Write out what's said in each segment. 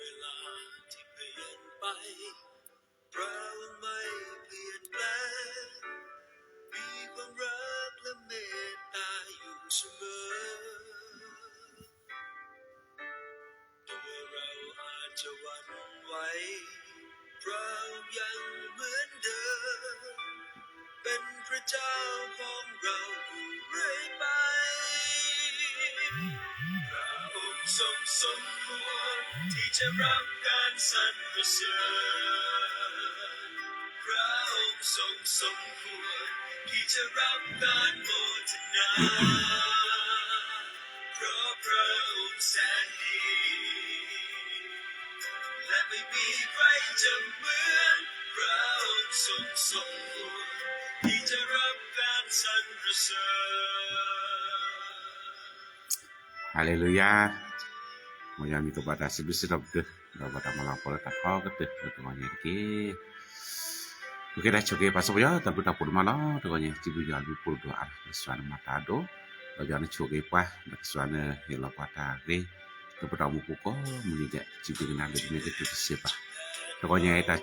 เวลาที่เปลี่ยนไป พระองค์ไม่เปลี่ยนแปลง มีความรักและเมตตาอยู่เสมอ ตัวเราอาจจะหวั่นไหว พระองค์ยังเหมือนเดิม เป็นพระเจ้าของเราอยู่เรื่อยไป พระองค์ทรงสมควรที่จะรับการสรรเสริญ พระองค์ทรงสมควรที่จะรับการโมทนา เพราะพระองค์แสนดี และไม่มีใครจะเหมือน พระองค์ทรงสมควรที่จะรับการสรรเสริญ ฮาเลลูยา မ်ယွၤမံၤကဘၣ်တၢ်စံးဘျုးစံး ထီၣ်ပတြၢၤ ဒီးဘၣ်တၢ်မၤလၤကပီၤလၢတၢ်ထီကတၢၢ်လၢတဂီၤညါတက့ၢ်. ပကဲတၢ်ဆိၣ်ဂ့ၤပာ်စီပယီၤ တၢ်ဘျုးတၢ်ဖှိၣ်ဒိၣ်မးလီၤ. တဂီၤညါ စံးဘျုးယွၤဘျုးဖှိၣ်ဒိၣ်အါ လၢစွၤနမၤတၢ်အဒိၣ် ဒီးယွၤနဆိၣ်ဂ့ၤပှၤ ဒီးကစၢ်ယွၤနဟ့ၣ်လီၤပှၤတၢ်ဂ့ၤ လၢပတၢ်အိၣ်မူပူၤကိးမုၢ်နံၤဒဲး စံးဘျုးကနၤလၢတမ့ၢ်ကတုၤတစ့ဘၣ်. တဂီၤညါအံၤ တၢ်ဆိၣ်ဂ့ၤအဒိၣ်ကတၢၢ်လၢပ ပဆ့ၣ်နီၤထီၣ် ဒီးပထံၣ်န့ၢ်ဒီး တၢ်ဆိၣ်ဂ့ၤအဒိၣ်အါ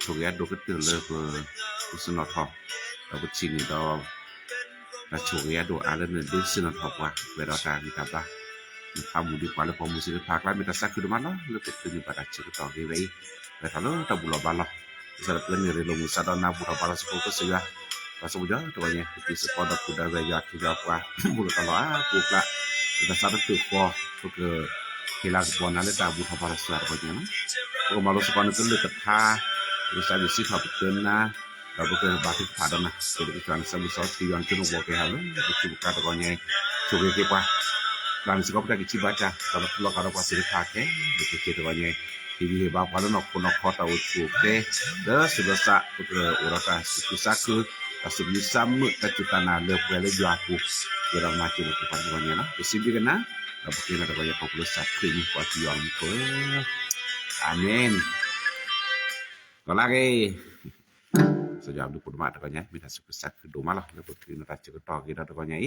လၢနဒုးဆ့ၣ်နီၤထီၣ်ပှၤ ပှဲၤဒီးတၢ်ဂံၢ်တၢ်ဘါ နဖးမူဒံးပှၤလၢပှၤမူစ့ၢ်တဖၣ်အကျါ မ့ၢ်တၢ်သးခုဒိၣ်မးလီၤ. လၢပသုးမုၢ်ဘၣ်တၢ်ဆၢကတီၢ်ဂ့ၤဝဲအံၤ ပထီၣ်လၢတၢ်ဘူၣ်လီၤဘါလီၤ. ကစၢ်ဒီးပကန့ၢ်ရ့လိာ်မုၢ်ဆါဒီးနၢ်ဘူၣ်ထီၣ်ဘါထီၣ်စ့ၢ်ကီးကစၢ်ယွၤ ပှၤစီပယီၤ တဂီၤညါ ပတံၤသကိးဒီးပုၢ်ဒီးဝဲၢ်ယွၤခ့ယွၤပှၤ ဘူၣ်လီၤတၢ်လီၢ်အါပူၤအကျါ ပတၢ်သးတဖျၢၣ်ဃီ ပကဟ့ၣ်လၤကပီၤနၤလၢတၢ်ဘူၣ်ထီၣ်ဘါထီၣ်စၢ်တဂီၤညါလီၤ. ပကမၤလိစ့ၢ်ကီးနကလုၢ်ကထါ ပကစးဘၣ်စံးထီၣ်ပတြၢၤနၤ ဒီးပကဘါထုကဖၣ်ဒီးနၤ ပကစၢ်နစံးဘျုးစံးထီၣ် ခ့ယွၤနကနိးဘၣ်က့ၤဟးလၢ ပထံပကၤတဂီၤညါအံၤ ဆိၣ်ဂ့ၤက့ၤပှၤ ပျၢ်န့ၢ်စ့ၢ်ကီးပတၢ်ကံးထံဘါစၢ် ဒီးပလီၢ်ကဒီးပှၤသ့ၣ်တဖၣ်ခဲလၢာ်ခဲဆ့တဂီၤညါအံၤ ဟ့ၣ်ဂံၢ်ဟ့ၣ်ဘါပှၤလၢနီၢ်ခိနီၢ်ခီတၢ်အိၣ်ဆူၣ်အိၣ်ချ့ လၢဆူးလၢသး ပကအိၣ်ဒီးတၢ်သူၣ်ခုသးခု တၢ်သူၣ်မံသးမုာ် တၢ်စူၢ်တၢ်နာ်လၢပှဲၤလၢယွၤအပူၤ ပှဲၤဒီးမၤစၢၤလၢပှၤတဂီၤညါလီၤ. ပစံးဘျုးကနၤ ဒီးပဃ့နၤတဂီၤညါခီဖျိလၢကစၢ်ခရံာ်အမံၤ ပှၤကစၢ်ယွၤအမံၤဖိ အၤမ့ၣ် ကလါက့ၤ ကစၢ်ယွၤဘျုးဖှိၣ်ဒိၣ်မးတဂီၤညါ မ့ၢ်တၢ်သူၣ်ခုသးခုဒိၣ်မးလီၤ လၢပဃ့နၤတၢ်ဆၢကတီၢ်ဂ့ၤဒီးတဂီၤညါအံၤ ဒီး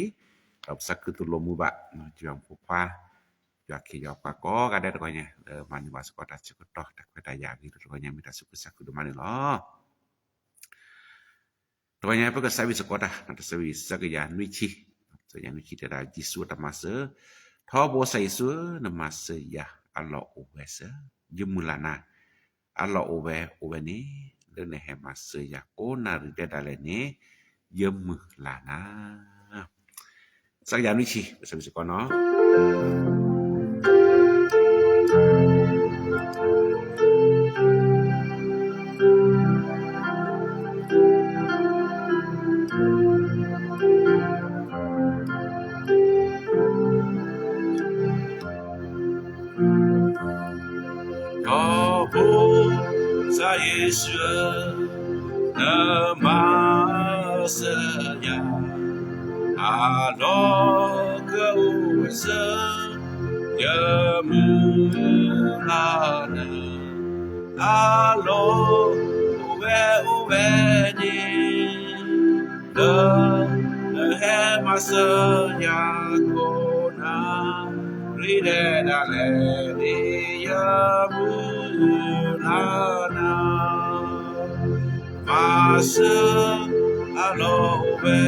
ပသးခုသိၣ်လိမူဘၣ် ယွၤဖိခွါ ယွၤခ့ယွၤပှၤကိးဂၤဒဲးတဂီၤညါ လၢမၤန့ၢ်ဘၣ်စ့ၢ်ကီးတၢ်ဆၢကတီၢ် တၢ်ခွဲးတၢ်ယာ်ဂ့ၤဒီးတဂီၤညါ မ့ၢ်တၢ်သူၣ်ခုသးခုဒိၣ်မးန့ၣ်လီၤ. တဂီၤညါ ပကစးဝံၣ်စ့ၢ်ကီးတၢ် တၢ်တဆၢဝံၣ် ဆၢကယၤနွံဆံ ဆၢကယၤနွံဆံ တဲဒၣ် ယ့ၣ်ၡူးအတၢ်မၤစၢၤ ထီဘိကစၢ်ယ့ၣ်ၡူးဧၢ နမၤစၢၤယၤ အလီၢ်အိၣ်ဝဲစ့ၢ် ယမုၢ်လၢ်နၤ အလီၢ်အိၣ်ဝဲအိၣ်ဝဲန့ၣ် လၢနဟဲမၤစၢၤယၤကိးနၣ်ရံၣ်ဒဲးဒၣ်လဲာ်န့ၣ် ယမုၢ်လၢ်နၤ ဆၢကယၤနွံဆံ ပကစးဝံၣ်စ့ၢ်ကီးနီၤ ထီဘိကစၢ်ယ့ၣ်ၡူးဧၢ နမၤစၢၤယၤ အလီၢ်ကအိၣ်ဝဲစ့ၢ် ယမုၢ်လၢ်နၤ အလီၢ်အိၣ်ဝဲအိၣ်ဝဲန့ၣ် လၢ နဟဲမၤစၢၤယၤကိးနၣ်ရံၣ်ဒဲးဒၣ်လဲာ်န့ၣ် ယမုၢ်လၢ်နၤ မၤစၢၤအလီၢ်အိၣ်ဝဲ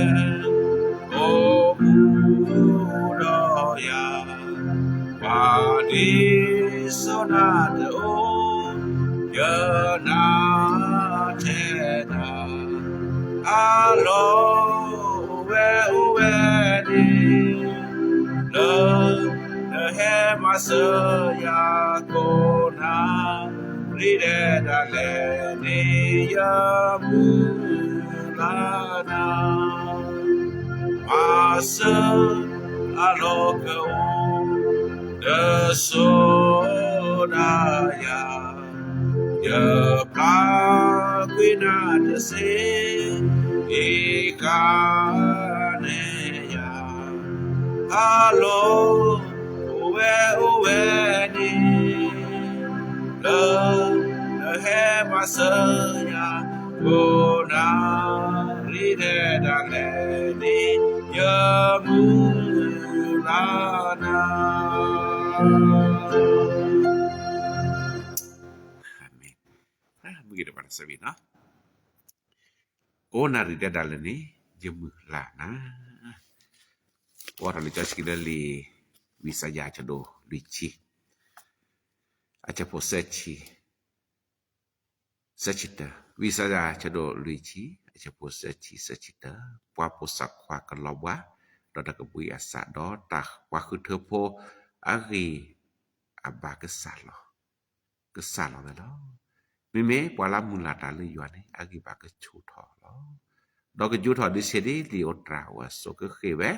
အိၣ်မူဒီးယၤ ပှၤဒ်စိဒၣ်တအိၣ် ယနာ်ထဲနၤ အလီၢ်အိၣ်ဝဲအိၣ်ဝဲန့ၣ် လၢ နဟဲမၤစၢၤယၤကိးနၣ်ရံၣ်ဒဲးဒၣ်လဲာ်န့ၣ် ယမုၢ်လၢ်နၤ မၤစၢၤအလီၢ်ကအိၣ် ဒ်စိဒၣ်ယၤ ယပျၢ်ကွံာ်နၤတစ့ၢ် အံၤဃါန့ၢ်ယၤ အလီၢ်အိၣ်ဝဲအိၣ်ဝဲန့ၣ် လၢ နဟဲမၤစၢၤယၤ ကိးနၣ်ရံၣ်ဒဲးဒၣ်လဲာ်န့ၣ် ယမုၢ်လၢ်နၤ တဘၣ်တၢ်ဆၢဝံၤနီၤ, ကိးနၣ်ရံၣ်ဒဲးဒၣ်လဲာ်န့ၣ် ယမုၢ်လၢ်နၤ. အိးထီၣ်လံာ်စီဆှံလၢလံာ် ဝံယၡါယၤဆၢဒိၣ်လွံၢ်ဆံ အဆၢဖိသၢဆံ သၢဆံတၢ, ဝံယၡါယၤဆၢဒိၣ်လွံၢ်ဆံ အဆၢဖိသၢဆံ သၢဆံတၢ, ပှၤဖိသၣ်ခွါကလီၤဘှါ, ဒီးတၢ်ကဘှံးအသး, ဒီးတၢ်ပှၤဃုထၢဖိအဂံၢ်အဘါကစၢ်လီၤ, ကစၢ်လီၤဝဲလီၤ. မ့မ့ၢ်ပှၤလၢမုၢ်လၢ်တၢ်လၢယွၤန့ၣ် အဂံၢ်ဘါကဆူၣ်ထီၣ်လီၤ. ဒီးကယူထီၣ်ဒုးဆ့ၣ်ဒ်လံာ်ဧိၤတြၤအသိးကဃ့ၢ်ဝဲ,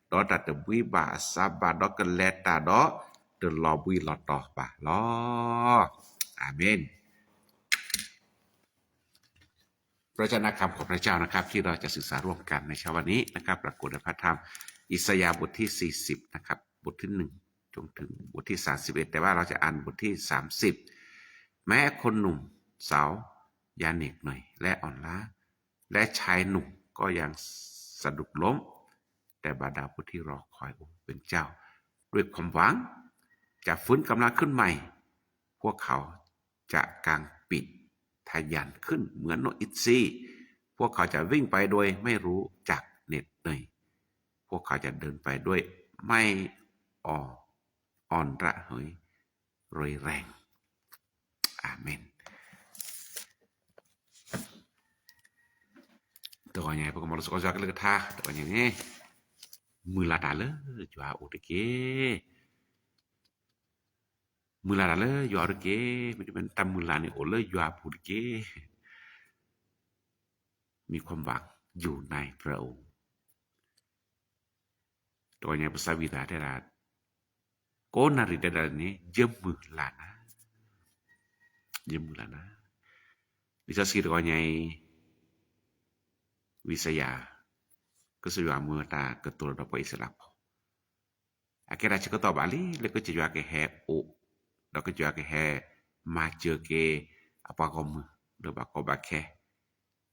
ဒီးတၢ်တဘှံးဘၣ်အသးဘၣ်, ဒီးကလဲၤတၢ်ဒီးတလီၤဘှံးလီၤတီၤဘၣ်လီၤ. အၤမ့ၣ်. พระเจ้านะครับ ขอพระเจ้านะครับ ที่เราจะศึกษาร่วมกันในเช้าวันนี้นะครับ ปรากฏในพระธรรมอิสยาห์บทที่สี่สิบนะครับ บทที่หนึ่ง จนถึงบทที่สามสิบเอ็ด แต่ว่าเราจะอ่านบทที่สามสิบ แม้คนหนุ่มสาวจะเหน็ดเหนื่อยและอ่อนล้า และชายหนุ่มก็ยังสะดุดล้ม แต่บรรดาผู้ที่รอคอยองค์เป็นเจ้าด้วยความหวังจะฟื้นกำลังขึ้นใหม่ พวกเขาจะกางปีกทะยานขึ้นเหมือนนกอินทรี พวกเขาจะวิ่งไปโดยไม่รู้จักเหน็ดเหนื่อย พวกเขาจะเดินไปด้วยไม่อ่อนระเหยโรยแรง อาเมน တဂီၤညါ ပကမၤလိသကိးယွၤကလုၢ်ကထါ တဂီၤညါန့ၣ် မုၢ်လၢ်တၢ်လၢယွၤအိၣ်တက့ၢ်. မုၢ်လၢ်တၢ်လၢယွၤအိၣ်တက့ၢ်. မ့တမ့ၢ်တၢ်မုၢ်လၢ်န့ၣ်အိၣ်လၢယွၤအပူၤတက့ၢ်. มีความหวังอยู่ในพระองค์ တဂီၤညါပစံးဝံသးတဲဒၣ် ကိးနၣ်ရံၣ်ဒဲးဒၣ်န့ၣ် ယမုၢ်လၢ်နၤ, ယမုၢ်လၢ်နၤ. လံာ်စီဆှံတဂီၤညါအံၤ ဝံယၡါယၤ ကစၢ်ယွၤမၢတၢ်ကတိၤလီၤဒီးပှၤအံၣ်စရ့လးဖိ အကဲဒၣ်ဆၢကတီၢ်ဘၣ်လံ လၢကစၢ်ယွၤကဟဲအိၣ် ဒီးကစၢ်ယွၤကဟဲမၤစၢၤက့ၤ အပှၤဂီၢ်မုၢ် လၢဘၣ်ကီဘၣ်ခဲ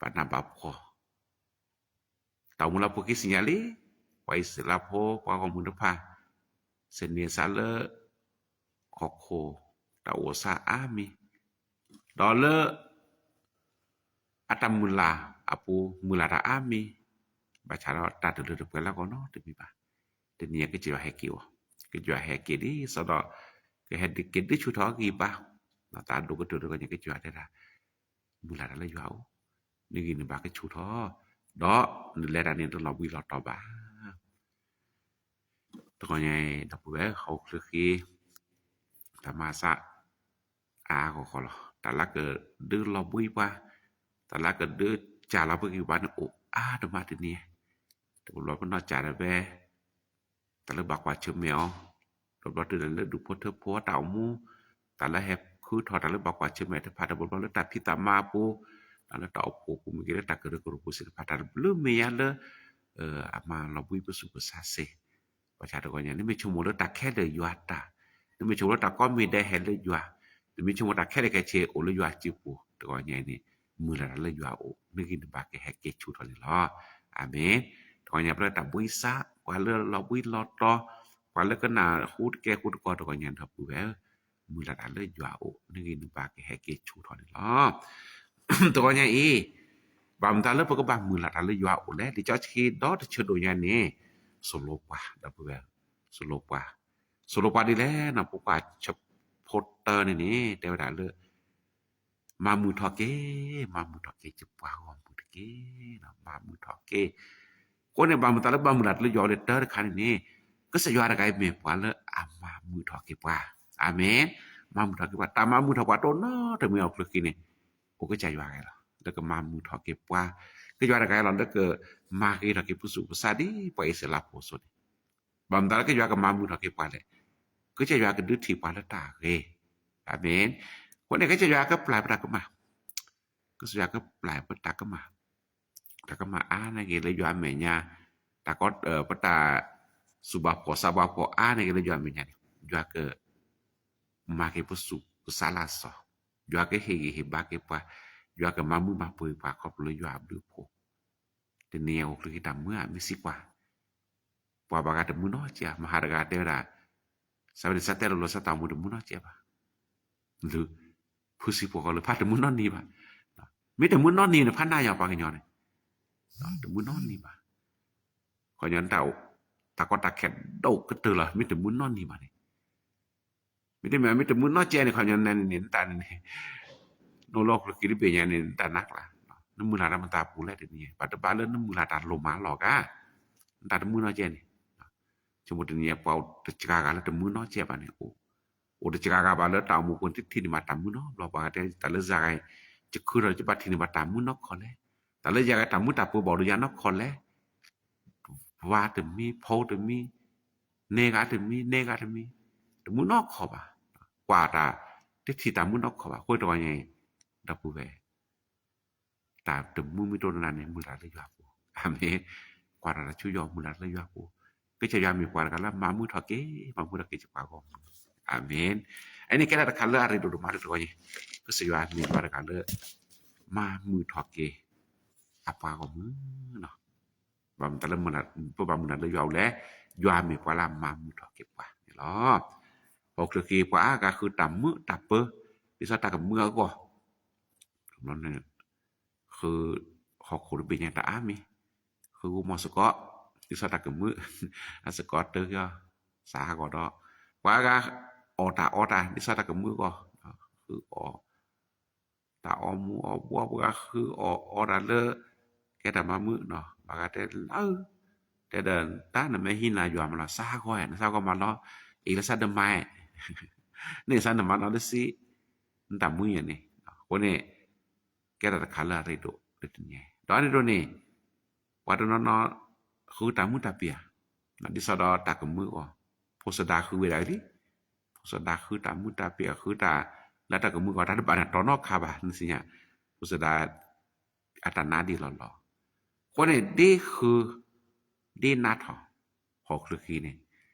ဘၣ်နးဘၣ်ဖှီၣ် တၢ်အိၣ်မူလၢအပူၤကွံာ်သ့ၣ်ညါလံ, ပှၤအံၣ်စရ့လးဖိ ပှၤဂီၢ်မုၢ်တဖၣ် သန့ၤသးလၢ ဟီၣ်ခိၣ် တၢ်အိၣ်သးအါမံၤ, ဒီးလၢ အတၢ်မုၢ်လၢ်အပူၤ မုၢ်လၢ်တၢ်အါမံၤ, ဘၣ်ဆၣ်ဒီးတၢ်တလၢတပှဲၤလၢအဂီၢ်နီတမံၤဘၣ်. တနံၤအံၤကစၢ်ယွၤဟဲက့ၤအီၤ, ကစၢ်ယွၤဟဲက့ၤဒ်သိးဒီး ကဟဲက့ၤဒုးဆူၣ်ထီၣ်အဂံၢ်အဘါ, တၢ်ဒိၣ်ကတၢၢ်တဂီၤညါ ကစၢ်ယွၤတဲဒၣ် မုၢ်လၢ်တၢ်လၢယွၤအအိၣ်, နဂံၢ်နဘါကဆူၣ်ထီၣ်, ဒီးနလဲၤတၢ်န့ၣ် တလီၤဘှံးလီၤတီၤဘၣ်. တဂီၤညါအံၤ ဒီပုၢ်ဝဲၢ် ဟီၣ်ခိၣ်ချၢဃ့ တၢ်မၤအသး အါဂီၢ်ဂီၢ်လီၤ. တၢ်လၢကဒုးလီၤဘှံးပှၤ, တၢ်လၢကဒုးစၢ်လီၤပှၤဂံၢ်ဘါန့ၣ် အိၣ်အါတမံၤတနံၤ, တဘျီဘျီပနီၢ်စၢ်ဒၣ်ဝဲ တၢ်လၢဘၣ်ကွၢ်ဆၢၣ်မဲာ်အီၤ, တဘျီဘျီတုၤလၢဒူၣ်ဖိထၢဖိတၢ်အိၣ်မူ, တၢ်လၢဟဲခူထီၣ်တၢ်လၢဘၣ်ကွၢ်ဆၢၣ်မဲာ်တဖၣ်, တဘျီဘျီလၢတၢ်ဖံးတၢ်မၤအပူၤ, တၢ်လၢတၢ်အိၣ်ဖှိၣ်ပူၤမ့ၢ်ဂ့ၤ လၢတၢ်ကရၢကရိပူၤသ့ၣ်တဖၣ်, တၢ်တဘျုးမ့ၢ်ညါလၢ အမၤလီၤဘှံးပသူၣ်ပသးစ့ၢ် ဘၣ်ဆၣ်တဂီၤညါ နမ့ၢ်ဆိကမိၣ်လၢတၢ်ခဲလၢာ်ယွၤတၢ်, နမ့ၢ်ဆိကမိၣ်လၢတၢ်ကိးမံၤဒဲးဟဲလၢယွၤ, နမ့ၢ်ဆိကမိၣ်တၢ်ခဲလၢာ်ခဲဆ့အိၣ်လၢယွၤစုပူၤ တဂီၤညါအံၤန့ၣ် မုၢ်လၢ်တၢ်လၢယွၤအအိၣ် နဂံၢ်နဘါကဟဲက့ၤဆူၣ်ထီၣ်န့ၣ်လီၤ. အၤမ့ၣ်. တဂီၤညါဖဲလၢတၢ်ဘှံးစး ပှၤလၢလီၤဘှံးလီၤတီၤ, ပှၤလၢကနၢ်ဟူတကဲဟူတကီၢ် တဂီၤညါဒီပုၢ်ဝဲၢ်ဧၢ, မုၢ်လၢ်တၢ်လၢယွၤအအိၣ် နဂံၢ်နဘါကဟဲက့ၤဆူၣ်ထီၣ်န့ၣ်လီၤ. တဂီၤညါအံၤ ဘၣ်မတၤလၢပကဘၣ်မုၢ်လၢ်တၢ်လၢယွၤအအိၣ်လဲၣ်. လံာ်စီဆှံဒီတဆၢဒိၣ်ညါန့ၣ် သိၣ်လိပှၤ ဒီပုၢ်ဝဲၢ်, သိၣ်လိပှၤ, သိၣ်လိပှၤဒ်လဲၣ်န့ၣ် ပကွၢ်ဆၢဖိတၢ်န့ၣ်န့ၣ် တဲဝဲဒၣ်လၢ မၤမုာ်ထီၣ်က့ၤ, မၤမုာ်ထီၣ်က့ၤ ယပှၤဂီၢ်မုၢ်တက့ၢ်, မၤမုာ်ထီၣ်က့ၤ. အဃိန့ၣ် ဘၣ်မတၤလၢဘၣ်မုၢ်လၢ်တၢ်လၢယွၤအအိၣ်လၢတၢ်တခါန့ၣ်န့ၣ် ကစၢ်ယွၤတဂၤအံၤမ့ၢ်ပှၤလၢအမၤမုာ်ထီၣ်က့ၤပှၤ. အၤမ့ၣ်. မၤမုာ်ထီၣ်က့ၤပှၤ, တၢ်မၤမုာ်ထီၣ်ပှၤတအိၣ်နီတမံၤအီၤချၢဃံန့ၣ် အိၣ်ကစၢ်ယွၤတဂၤအံၤလီၤ. လၢကမၤမုာ်ထီၣ်က့ၤပှၤ, ကစၢ်ယွၤတဂၤအံၤလီၤ လၢကမၤဂ့ၤထီၣ်က့ၤပသူၣ်ပသးဒ်ပှၤအံၣ်စရ့လးဖိအသိးန့ၣ်. ဘၣ်မတၤလၢကစၢ်ယွၤကမၤမုာ်ထီၣ်က့ၤပှၤလဲၣ်. ကစၢ်ယွၤကဒုးထံၣ်ပှၤလၢတၢ်ဂ့ၤ. အၤမ့ၣ်. အဃိန့ၣ် ကစၢ်ယွၤကပျၢ်ပတၢ်ကမၣ်, ကစၢ်ယွၤကပျၢ်ပတၢ်ကမၣ်, တၢ်ကမၣ်အါန့ၢ်က့ၤလၢယွၤအမဲာ်ညါ, တၢ်ကီ ပတၢ်စူၢ်ဘၣ်ဖှီၣ်စၢ်ဘၣ်ဖှီၣ်အါန့ၢ်က့ၤလၢယွၤအမဲာ်ညါန့ၣ် ယွၤက မၤက့ၤပသူၣ်ပသးလၢအစီ, ယွၤကဟ့ၣ်ဂံၢ်ဟ့ၣ်ဘါက့ၤပှၤ, ယွၤကမၤမုာ်မၤပှဲၤပှၤခီဖျိလၢယွၤအဘျုးအဖှိၣ်. တနံၤအံၤအိၣ်ချၢဃံတၢ်မုာ်ဧါ, မ့ၢ်စံးကွၢ်, ပှၤဘၣ်ဂၤတမုာ်နီတစဲးဧါ, မဟါတဂၤတဲဝဲဒၣ်, စးဝဲန့ၣ် စးတဲလိၤလိၤ စးတၢ်အိၣ်မူတမုာ်နီတစဲးဘၣ်. လၢ ဖုစံးပှၤကီၢ်လၢဖးတမုာ်နီတနံၤဘၣ်. မ့ၢ်တမုၢ်နီၢ်နံၤန့ၣ် ဖးနၢ်ယီၤပှၤကညီန့ၣ်, တမုၢ်နီၢ်နံၤဘၣ်. ခီပညီ တၢ်ကီတၢ်ခဲဒိၣ်ကတၢၢ်လီၤ မ့ၢ်တမုၢ်နီၢ်နံၤဘၣ်န့ၣ်, မ့တမ့ၢ် မ့ၢ်တမုၢ်နီၢ်ကဲန့ၣ် ခီပညီန့ၣ်န့ၣ် နတၢ်န့ၣ်န့ၣ်, နအိၣ်လၢဟီၣ်ခိၣ်ချၢခံတဘ့ၣ်ညါန့ၣ် နတၢ်နးကျါ, နမုၢ်လၢ်တၢ်မတၤပူၤလဲၣ်တနံၤ, ဘၣ်တဘၣ်လၢနမုၢ်လၢ်တၢ်လိၣ်မးလီၤကါ, နတၢ်တမုၢ်နီၢ်ကဲန့ၣ်, ဆိကမိၣ်တနံၤညါ ပှၤအိၣ်တစှၤဂၤလၢတမုၢ်နီၢ်ကဲဘၣ်န့ၣ်, အိၣ်တစှၤဂၤဘၣ်လၢတၢ်အိၣ်မူပူၤန့ၣ် တထံၣ်န့ၢ်ဘၣ်တၢ်မုၢ်နီၢ်ဘျီ ပှၤတဲတၢ်လၢယၤဂၤ, ယခုဒီးယဘၣ်ထံၣ်န့ၢ်ဘၣ်တၢ်မုၢ်နီၢ်ခီလဲၣ်, တၢ်လၢယၤဂၤတၢ်မုၢ်တၢ်ပၢၤဘၣ်အိၣ်ဒီးယၤနီၢ်ခီလဲၣ်, ဝၤတမံၤ ဖိတမံၤ, နဲဂၤတမံၤ နဲဂၤတမံၤ, တမုၢ်နီၢ်ခီဘၣ်, ကွၢ်တၢ် တထံၣ်တၢ်မုၢ်နီၢ်ခီဘၣ် အဃိတဂီၤညါအံၤ, ဒီပုၢ်ဝဲၢ် တၢ်တမုၢ်မ့ၢ်တအိၣ်လၢနၤန့ၣ် မုၢ်လၢ်လၢယွၤအပူၤ, အၤမ့ၣ်, ကွၢ်တၢ်တၢ်ဆူယွၤ မုၢ်လၢ်လၢယွၤအပူၤ, ကစၢ်ယွၤမ့ၢ်ပှၤတဂၤလၢမၤမုာ်ထီၣ်က့ၤ, မၤမုာ်ထီၣ်က့ၤက့ၤပှၤဂီၢ်မုၢ်, အၤမ့ၣ်, အန့ၣ်ကဲတၢ်တခါလၢအရ့ဒိၣ်ဒိၣ်မးတဂီၤညါ, ကစၢ်ယွၤမ့ၢ်ပှၤတဂၤလၢ မၤမုာ်ထီၣ်က့ၤ အပှၤဂီၢ်မုၢ်လီၤ. ဘၣ်မတၤလၢ ပဘၣ်မုၢ်လၢ်လၢယွၤအိၣ်လဲၣ်, ယွၤမ့ၢ်ပှၤလၢအမၤမုာ်ထီၣ်က့ၤပှၤန့ၣ်လီၤ. ဟီၣ်ခိၣ်ချၢဃံ ပှၤအါဂၤဃုတၢ်မုာ်တၢ်ပၢၤ, ဒ်သိးတၢ်ကမုာ်အဂီၢ်, ဃု ဟီၣ်ခိၣ်တဘ့ၣ်ညါတၢ်အါမံၤ, ဃုဂိၢ်မီၢ်စ့ၢ်ကီး, ဒ်သိးတၢ်ကမုာ်, အစ့ၢ်ကီးတၢ်ကီ, စးဟးဂီၤဒီး, ပှၤအါဂၤအီၣ်တၢ်အီတၢ် ဒ်သိးတၢ်ကမုာ်အဂီၢ်, ဃုအီၣ် တၢ်အီမူၤအီဘှီ ပှၤဂၤဃုအီၣ်အီတၢ်လၢ ကဲတၢ်မၤမုာ်နီၤ, ဘၣ်ဂၤတဲလၢ တဲဒီး တၢ်နမ့ၢ်ဟံးနၤယွၤမးလီၤ, စးဟးဂီၤဧါ, နစးဟးဂီၤမးလီၤ, အ့ၣ်လၢစးဒၢမါဧါ, န့ၣ်စးနမၤနီၤလၢစံး, နတၢ်မုာ်ယၤန့ၣ်, အဃိန့ၣ် ကဲတၢ်တခါလၢအရ့ဒိၣ်လၢတနံၤ, ဒီးအရ့ဒိၣ်န့ၣ် ပှၤတနီၤနီၤ ဃုတၢ်မုာ်တၢ်ပၢၤဧါ, ဒ်သိးဒီးတၢ်ကမုာ်အဂီၢ်, ဖိစဒါဃုဝဲဒၣ်လံ, ဖိစဒါဃုတၢ်မုာ်တၢ်ပၢၤ ဃုတၢ်လၢတၢ်ကမုာ်အဂီၢ် တၢ်တဘၣ်န့ၣ်တီနီတခါဘၣ် နသ့ၣ်ညါ, ဖိစဒါ အတၢ်နါဒ်လီၤလီၤ, အဃိန့ၣ် ဒ့ဃု ဒ့နါထီၣ် ဟီၣ်ခိၣ်ချၢဃံန့ၣ်,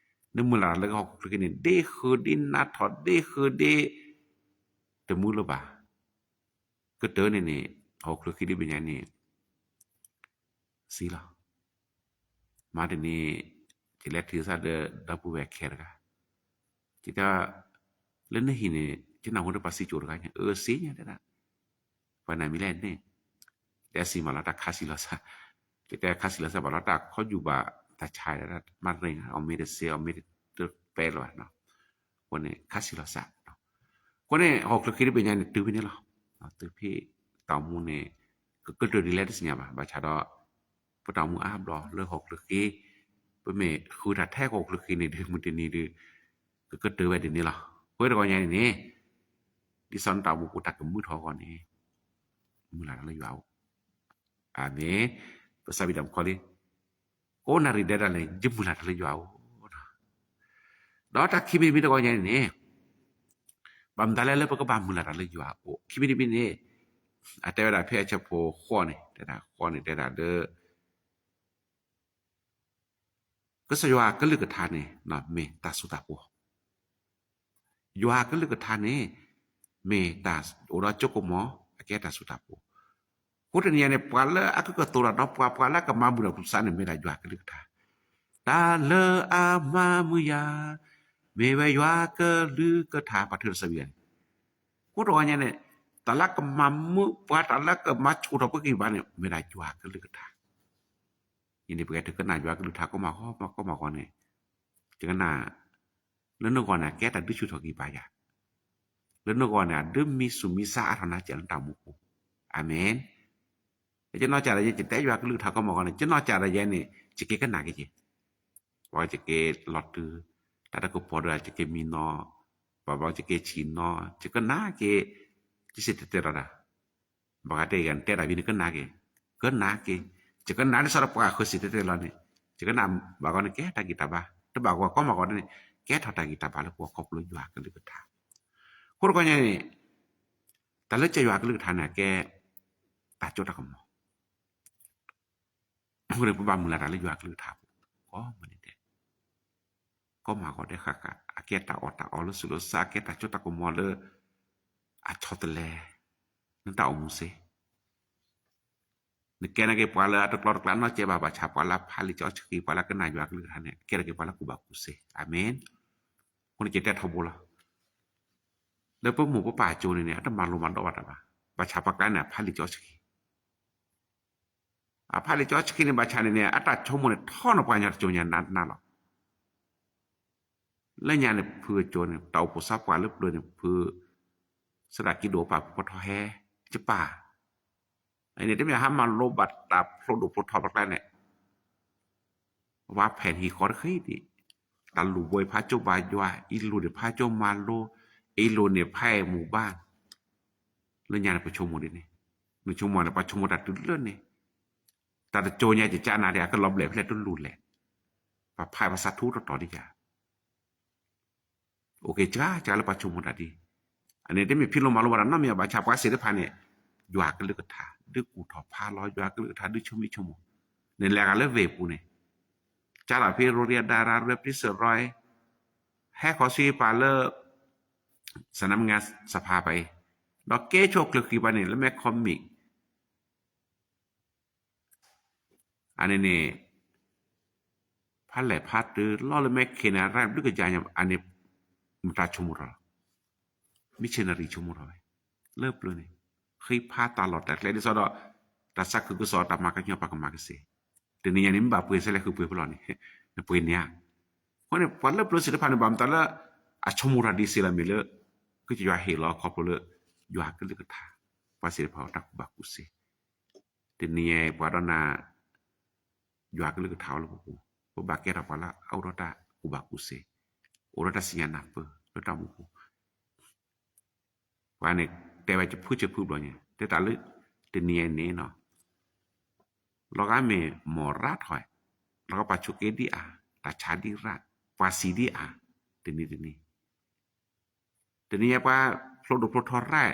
နမုၢ်လၢ်လၢဟီၣ်ခိၣ်ချၢဃံန့ၣ် ဒ့ဃု ဒ့နါထီၣ် ဒ့ဃု ဒ့ တမုာ်လၢၤဘၣ်, ကတၢၢ်န့ၣ်န့ၣ် ဟီၣ်ခိၣ်ချၢဃံဒ်ဘ့ၣ်ညါန့ၣ် စံလီၤ. မၤတနံၤ ယလဲၤထံၣ်စၢ်ဒီး ဒီပုၢ်ဝဲၢ်ခဲတဂၤ, ယတဲ လၢနဟံၣ်န့ၣ် ယနၢ်ဟူဒီးပှၤစံးကၠိတဂၤညါ, အၢ စံညါတဲဒၣ်, ပှၤနမံၤလဲၣ်န့ၣ်, တဲစံမးလီၤ တၢ်ခါဆံးလီၤစၢ်, ယတဲခါဆံးလီၤစၢ်ဘၣ်လီၤ တၢ်ခီယူၤဘၣ် တၢ်ဆါဒၣ် မၤရ့ အီၣ်မ့ၢ်တစဲး အီၣ်မ့ၢ်တပဲလၢၤဘၣ်နီၤ, အဃိန့ၣ် ခါဆံးလီၤစၢ်, အဃိန့ၣ် ဟီၣ်ခိၣ်ချၢဃံဒ်ဘ့ၣ်ညါန့ၣ် တုၤဖဲန့ၣ်လီၤ, တုၤဖဲ တၢ်အိၣ်မူန့ၣ် ကကတၢၢ်ဒ်လဲၣ်တသ့ၣ်ညါဘၣ်, ဘၣ်ဆၣ်ဒီး ပတၢ်အိၣ်မူအါဘျီလၢဟီၣ်ခိၣ်ချၢဃံ, ပမ့ၢ်ဃုတၢ်ထဲဟီၣ်ခိၣ်ချၢဃံန့ၣ်ဒီး မုၢ်တနံၤဒီး ကကတၢၢ်ဝဲဒ်န့ၣ်လီၤ. အဃိတဂီၢ်ညါန့ၣ်န့ၣ် ဒ်သိးနတၢ်အိၣ်မူပူၤတၢ်ကမုာ်ထီၣ်အဂီၢ်န့ၣ် မုၢ်လၢ်တၢ်လၢယွၤအအိၣ်, အၤမ့ၣ်, ပစံးဘံၣ်တၢ်မူခီလံ, ကိးနၣ်ရံၣ်ဒဲးဒၣ်လဲာ် ယမုၢ်လၢ်တၢ်လၢယွၤအအိၣ်, ဒီးတၢ်ခံမံၤတမံၤတဂီၢ်ညါန့ၣ်န့ၣ် ဘၣ်မတၤလဲၣ်လၢပကဘၣ်မုၢ်လၢ်တၢ်လၢယွၤအအိၣ် ခံမံၤတမံၤန့ၣ်, အတဲဝဲဒၣ်ဖဲအဆၢဖိဃိးန့ၣ် တဲဒၣ်ဃိးန့ၣ် တဲဒၣ်လၢ ကစၢ်ယွၤအကလုၢ်ကထါန့ၣ် မ့ၢ်တၢ်စိတၢ်ကမီၤ, ယွၤအကလုၢ်ကထါန့ၣ် မ့ၢ်တၢ်အိၣ်ဒီးကၠိကမီၤ အကဲတၢ်စိတၢ်ကမီၤ, အဃိတနံၤညါန့ၣ် ပှၤလၢအကကတိၤတၢ်ဒီးပှၤ ပှၤလၢအကမၤမုာ်ဒီးပကစၢ်န့ၣ် မ့ၢ်ဒၣ်ယွၤအကလုၢ်ကထါ, တၢ်လၢအမၤမုာ်ယၤ မ့ၢ်ဝဲယွၤအကလုၢ်ကထါ ပှၤထၢတစၢဘံယၤန့ၣ်, အဃိတဂီၢ်ညါန့ၣ် တၢ်လၢကမၤမုာ်ပှၤ တၢ်လၢကမၤဆူၣ်ထီၣ်ပှၤကံၢ်ဘါန့ၣ် မ့ၢ်ဒၣ်ယွၤအကလုၢ်ကထါ အံၤန့ၣ်ပကတဲကနၣ်ယွၤကလုၢ်ကထါကိးမးကိးမးဂီၢ်န့ၣ်, ယကနၣ်, လၢနဂီၢ်န့ၣ် အကဲတၢ်ဒုးဆူၣ်ထီၣ်ကံၢ်ဘါယၤ, လၢနဂီၢ်န့ၣ် အဒုးမံဆူၣ်မံဆါအါထီၣ်နၤစၢ်လၢတၢ်မူပူၤ, အၤမ့ၣ်. ယနီၢ်ကစၢ်ဒၣ်ယဲ ယတဲယွၤကလုၢ်ကထါကိးမးဂီၢ်န့ၣ် ယနီၢ်ကစၢ်ဒၣ်ယဲန့ၣ် ယက့ၤကနၣ်က့ၤက့ၤ, ပှၤယက့ၤလီၤတုၤ, တၢ်တကပီၤဒီးယက့ၤမံနီၤ, ပှၤဘၣ်ယက့ၤဆံးနီၤ, ယကနၣ်က့ၤ, ယစံၣ်တဲၤတဲလီၤတၢ် ဘၣ်ဃးတဲဂၤန့ၣ် တဲတၢ်ဖဲန့ၣ် ကနၣ်က့ၤ, ကနၣ်က့ၤ, ယကနၣ်ဒ်သိးဒီးပှၤဃၢၤစံၣ်တဲၤတဲလီၤန့ၣ်, ယကနၣ်ဘၣ်ဂီၢ်န့ၣ် ကဲတၢ်ဂံၢ်တၢ်ဘါ, တဘၣ်ဂီၢ်ကိးမးဂီၢ်န့ၣ် ကဲထီၣ်တၢ်ဂံၢ်တၢ်ဘါလၢပဂီၢ်ခီဖျိယွၤကလုၢ်ကထါ, အဃိတခီညါန့ၣ်, တၢ်လၢကစၢ်ယွၤကလုၢ်ကထါန့ၣ် အကဲ တၢ်စိတၢ်ကမီၤ အဃိန့ၣ် ပဘၣ်မုၢ်လၢ်တၢ်လၢယွၤကလုၢ်ကထါအပူၤ ကိးမုၢ်နံၤဒဲး, ကိးမးဂီၢ်ဒဲးဃၣ်ဃၣ် အကဲတၢ်အီၣ်တၢ်အီလၢဆူးလၢဆါ အကဲတၢ်စိတၢ်ကမီၤလၢ အဆီတလဲ နတၢ်အိၣ်မူစ့ၢ် နကဲနာ်က့ၤပှၤလၢအတကျီတကျါနီတစဲးဘၣ် ဘၣ်ဆၣ်ပှၤလၢအဖးလံာ်စီဆှံ ပှၤလၢအကနၣ်ယွၤကလုၢ်ကထါန့ၣ် ကဲနာ်က့ၤပှၤလၢကူၣ်ဘၣ်ကူၣ်စ့ၢ် အၤမ့ၣ်. အဃိန့ၣ် ယတဲထီဘိလီၤ. လၢပမိၢ်ပပၢ်အစိၤန့ၣ်န့ၣ် အတမၤလိမၤဒိးဘၣ်တၢ်ဘၣ်. ဘၣ်ဆၣ်ပှၤကျါန့ၣ် အဖးလံာ်စီဆှံ အဖးလံာ်ကၠီဆှံန့ၣ် ဘၣ်ဆၣ်န့ၣ်န့ၣ် အတၢ်ဆိကမိၣ်န့ၣ် ထီၣ်န့ၣ်ပှၤကညီတကၠိညါနးနးလီၤ. လၢညါန့ၣ် ဖုအကၠိန့ၣ် တၢ်အိၣ်ဖှိၣ်စးပှၤလၢပျၢၤန့ၣ် ဖု စဒၣ်ကံဒိၣ်ပာ်ဖှိၣ်ထီၣ်ဟဲ ကပၤ အန့ၣ် တမ့ၢ်ဟးမၤလိဘၣ်တၢ်ဖျိဒိၣ်ဖျိထီပကျါန့ၣ် ဝါဖဲၣ်ဟံၣ်ဃီတဃ့ဒံး, တၢ်လူၢ်ဘိဖးကၠိဘၣ်ယွၤ, အံၤလူၢ်န့ၣ်ဖးကၠိမၤလိ, အံၤလူၢ်န့ၣ်ဖးအံၤမူၤဘၣ်, လၢညါန့ၣ် ပဆိကမိၣ်ဒ်န့ၣ်, နဆိကမိၣ်န့ၣ် ပှၤဆိကမိၣ်တၢ်တုၤလၢန့ၣ်, တၢ်တကၠိညါကကနၣ်ဒံး အကလီၤဘျဲၣ်ဖဲလဲၣ်တလူၢ်လဲၣ်, ပှၤဖးပှၤစးထူတတီၤဒံးယၤ အိၣ်က့ၤစှၤစှၤလၢပှၤဆိကမိၣ်တၢ်ဒ်, အန့ၣ်တမ့ၢ်ဖံးလိမၤလိဘၣ်တၢ်နီတမံၤဘၣ်ဆၣ် ပှၤသ့ၣ်တဖၣ်န့ၣ် ယွၤကလုၢ်ကထါ ဒုးကူၣ်ထီၣ်ဖးလီၤ ယွၤကလုၢ်ကထါဒုးဆိမိၣ်ဆိကမိၣ်, န့ၣ်လဲၤဂၤလၢဝ့ၢ်ပူၤန့ၣ်, ကၢ်လီၤဖဲ Rotary အဒါရၢ ရဲပတံစရၢ ဟဲခီဆူယပၤလၢ စနမငါစဖါပၤအံၤ, ဒီးကဲဆိၣ်ချၢဃံပၤန့ၣ် လၢမဲခီမံၣ် အန့ၣ်န့ၣ် ဖးလဲၢ်ဖးတုၤလီၤလၢမဲခ့ၣ်န့ၣ် ရၢၣ်ဘျုးကယၤညါ အန့ၣ် မတၤဆိကမိၣ်ထီၣ်လီၤ, missionary ဆိကမိၣ်ထီၣ်ဝဲ, လၢပျၢၤန့ၣ် ဃ့ဖးတၢ်လီၢ်တၢ်ကျဲဒ်သိးဒီး တၢ်သးခုကစီၣ်တၢ်မၤကညီပှၤကမၤကစ့ၢ်, တနံၤညါန့ၣ် မ့ၢ်ဘၣ်ပှ့ၤဆဲလဲၣ်ဃုပှ့ၤဖဲလီၤန့ၣ်, နပှ့ၤန့ၣ်ဧါ, အဃိန့ၣ် ပှၤလၢပျၢၤသ့ၣ်တဖၣ်န့ၣ် ဘၣ်မတၤလၢ အဆိကမိၣ်ထီၣ်ဒ်စ့လီၤမ့ၢ်လၢ ကစၢ်ယွၤဟ့ၣ်လီၤခီဖျိလၢ ယွၤကလုၢ်ကထါ, ပှၤသ့ၣ်တဖၣ်အတၢ်ကူၣ်ဘၣ်ကူၣ်စ့ တနံၤညါပှၤဒီးနၤ ယွၤကလုၢ်ကထါအိၣ်လၢပပူၤ, ပဘၣ်ကဲထီၣ်ပှၤလၢအအိၣ်ဒီးတၢ်ကူၣ်ဘၣ်ကူၣ်စ့, အိၣ်ဒီးတၢ်စံးညါနၢ်ပၢၢ်လၢတၢ်မူပူၤ, ပှၤန့ၣ်တဲဝဲကဖုကဖုဘျီညါ တဲတၢ်လၢ တနံၤညါန့ၣ်နီၤ, လီၤဂာ်မ့ၢ်မိၢ်ရၢထီၣ်, လီၤဂာ်ပှၤဆိးက့ဒံးအါ, တၢ်ဆါဒံးရၣ်, ပှၤစံးဒံးအါ, တနံၤတနံၤ တနံၤညါပှၤဖျိဒိၣ်ဖျိထီရၣ်,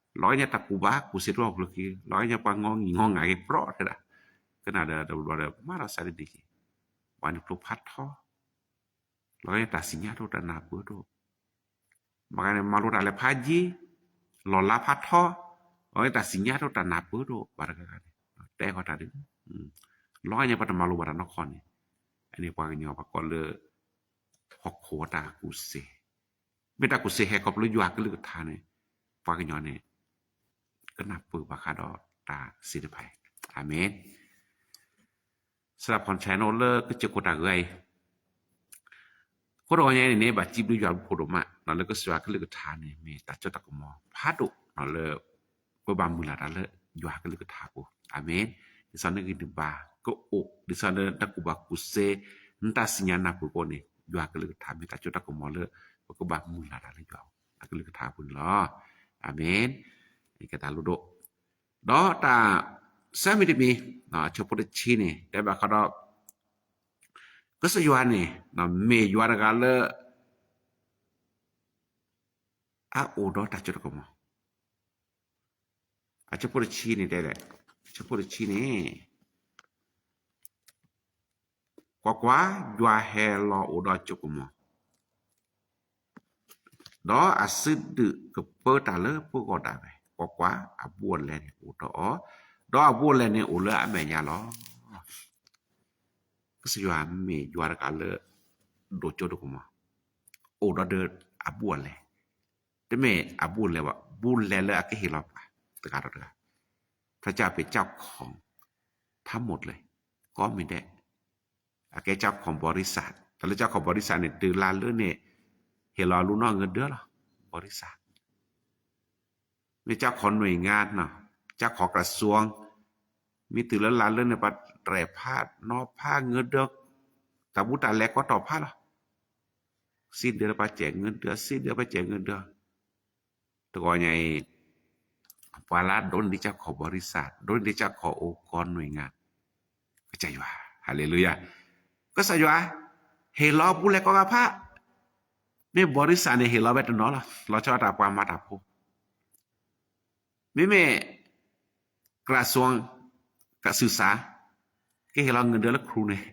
လီၤဂာ်ညါတၢ်ကူၣ်ဘၣ်ကူၣ်စ့တအိၣ်ချၢခံ, လီၤဂာ်ညါပှၤငီငံၢ်ငီငၢ်က့ၤပြီတဒၣ်, ကနၣ်ဒီးတဘျီဒီးမၤဒီးစးဒ်န့ၣ်က့ၤ, ပှၤန့ၣ်ဖျိဖးထီ, လီၤဂာ်ညါတၢ်စံးညါတအိၣ်တၢ်နၢ်ပၢၢ်တအိၣ်, ဘၣ်ဂၤန့ၣ် မၤလိတၢ်လဲၤဖးယံၤ, လီၢ်လါဖးထီ, လီၤဂာ်ညါတၢ်စံးညါတအိၣ်တၢ်နၢ်ပၢၢ်တအိၣ် ပှၤတဂၤဂၤန့ၣ်, တဲဃီတၢ်ဒ်, လီၤဂာ်ညါပှၤတမၤလိဘၣ်တၢ်နီတခီန့ၣ်, အန့ၣ်ပှၤကညီပှၤကိးလၢ ဟီၣ်ခိၣ်အတၢ်ကူၣ်စ့, မ့ၢ်တၢ်ကူၣ်စ့ဟဲခီဖျိယွၤကလုၢ်ကထါန့ၣ်, ပှၤကညီန့ၣ် ကနၢ်ပၢၢ်ဘၣ်ဃးဒီးတၢ်စ့တဖၣ်အံၤ, အၤမ့ၣ်. စရးဖီၣ်ဆဲးနီၣ်လၢကစၢၢ်ခိၣ်တၢ်ဂ့ၢ်အံၤ, အဃိတဂီၤညါအံၤန့ၣ်န့ၣ် ဘၣ်စံးဘျုးယွၤဘျုးဖှိၣ်ဒိၣ်မး လၢကစၢ်ယွၤကလုၢ်ကထါန့ၣ် မ့ၢ်တၢ်စိတၢ်ကမီၤဖးဒိၣ်လၢ ပဘၣ်မုၢ်လၢ်တၢ်လၢယွၤကလုၢ်ကထါအပူၤ, အၤမ့ၣ်. ဒ်သိးနဂံၢ်နဘါကအိၣ်, ဒ်သိးနတၢ်ကူၣ်ဘၣ်ကူၣ်စ့, နတၢ်စံးညါနၢ်ပၢၢ်ကအိၣ်န့ၣ် ယွၤကလုၢ်ကထါမ့ၢ်တၢ်စိတၢ်ကမီၤလၢ ပကဘၣ်မုၢ်လၢ်တၢ်လၢယွၤအကလုၢ်ကထါအပူၤန့ၣ်လီၤ. အၤမ့ၣ်. ကဲတၢ်လိၣ်ဒိၣ်, ဒီးတၢ်ဆၢမံၤတမံၤ, အဆၢဖိတဆံန့ၣ် တဲဘၣ်ဃးဒီး ကစၢ်ယွၤန့ၣ် မ့ၢ်ယွၤတဂၤလၢ အအိၣ်ဒီးတၢ်စိတၢ်ကမီၤ, အဆၢဖိတဆံန့ၣ်တဲလဲၣ်, အဆၢဖိတဆံန့ၣ်, ကွၢ်ကွၢ်, ယွၤဟဲလီၤအိၣ်ဒီးစိကမီၤ, ဒီးအစုဒုၣ်ကပၢတၢ်လၢပဂီၢ်ဒၣ်ဝဲ, ကွၢ်ကွၢ်, အဘူးအလဲန့ၣ်အိၣ်ဒီးအီၤ, ဒီးအဘူးအလဲန့ၣ်အိၣ်လၢအမဲာ်ညါလီၤ. ကစၢ်ယွၤမ့ၢ်ယွၤတဂၤလၢ ဒိၣ်စိဒိၣ်ကမီၤ, အိၣ်ဒီးဒီးအဘူးအလဲ, တမ့ၢ်အဘူးအလဲဘၣ်, ဘူးလဲလၢအကဟ့ၣ်လီၤပှၤတဂၤဒီးတဂၤ, ဖျါကၢ်ပ့ၤကၠၢ်ခီၣ် ထါမိၣ်တလဲၣ်, ကီမ့ၢ်ဒဲး, အကဲကၠၢ်ခီၣ်ဘီရံစၢ်, တၢ်လၢကၠၢ်ခီၣ်ဘီရံစၢ်န့ၣ် တုၤလၢလၢန့ၣ် ဟ့ၣ်လီၤလူနီၢ်ငၢဒၢလီၤ, ဘီရံစၢ် မ့ၢ်ကၠၢ်ခီၣ်နွံဂၤနီၤ, ကၠၢ်ခီၣ်ကရၢၡိ, မ့ၢ်တုၤလၢလၢလၢန့ၣ် ပှၤတြဲၤဖးနီၤဖးငၢဒၢ, တၢ်ဘူးတၢ်လဲၤကီတီၢ်ဖးလီၤ. စံးဒၢလၢပှၤစဲးငၢဒၢ, စံးဒၢပှၤစဲးငၢဒၢ, တဂီၤညါအံၤ ပှၤလၢဒိးန့ၢ်ဒံးကၠၢ်ခီၣ်ဘီရံစၢ်, ဒိးန့ၢ်ဒံးကၠၢ်ခီၣ်အိၣ်ကီၢ်နွံဂၤ, ကစၢ်ယွၤ, ဟါလ့လူယၤ, ကစၢ်ယွၤ, ဟ့ၣ်လီၤပူၤလဲၤကိးဂၤဖး, မ့ၢ်ဘီရံစၢ်န့ၣ် ဟ့ၣ်လီၤဝဲတနီၤလီၤ, လီၤဆီဒၣ်တၢ်ပှၤမၤတၢ်ဖိ မ့မ့ၢ် ကရၢၡိ, ကစၢ်စၢ်, ကဟ့ၣ်လီၤငၢဒၢလၢခရူၣ်န့ၣ်,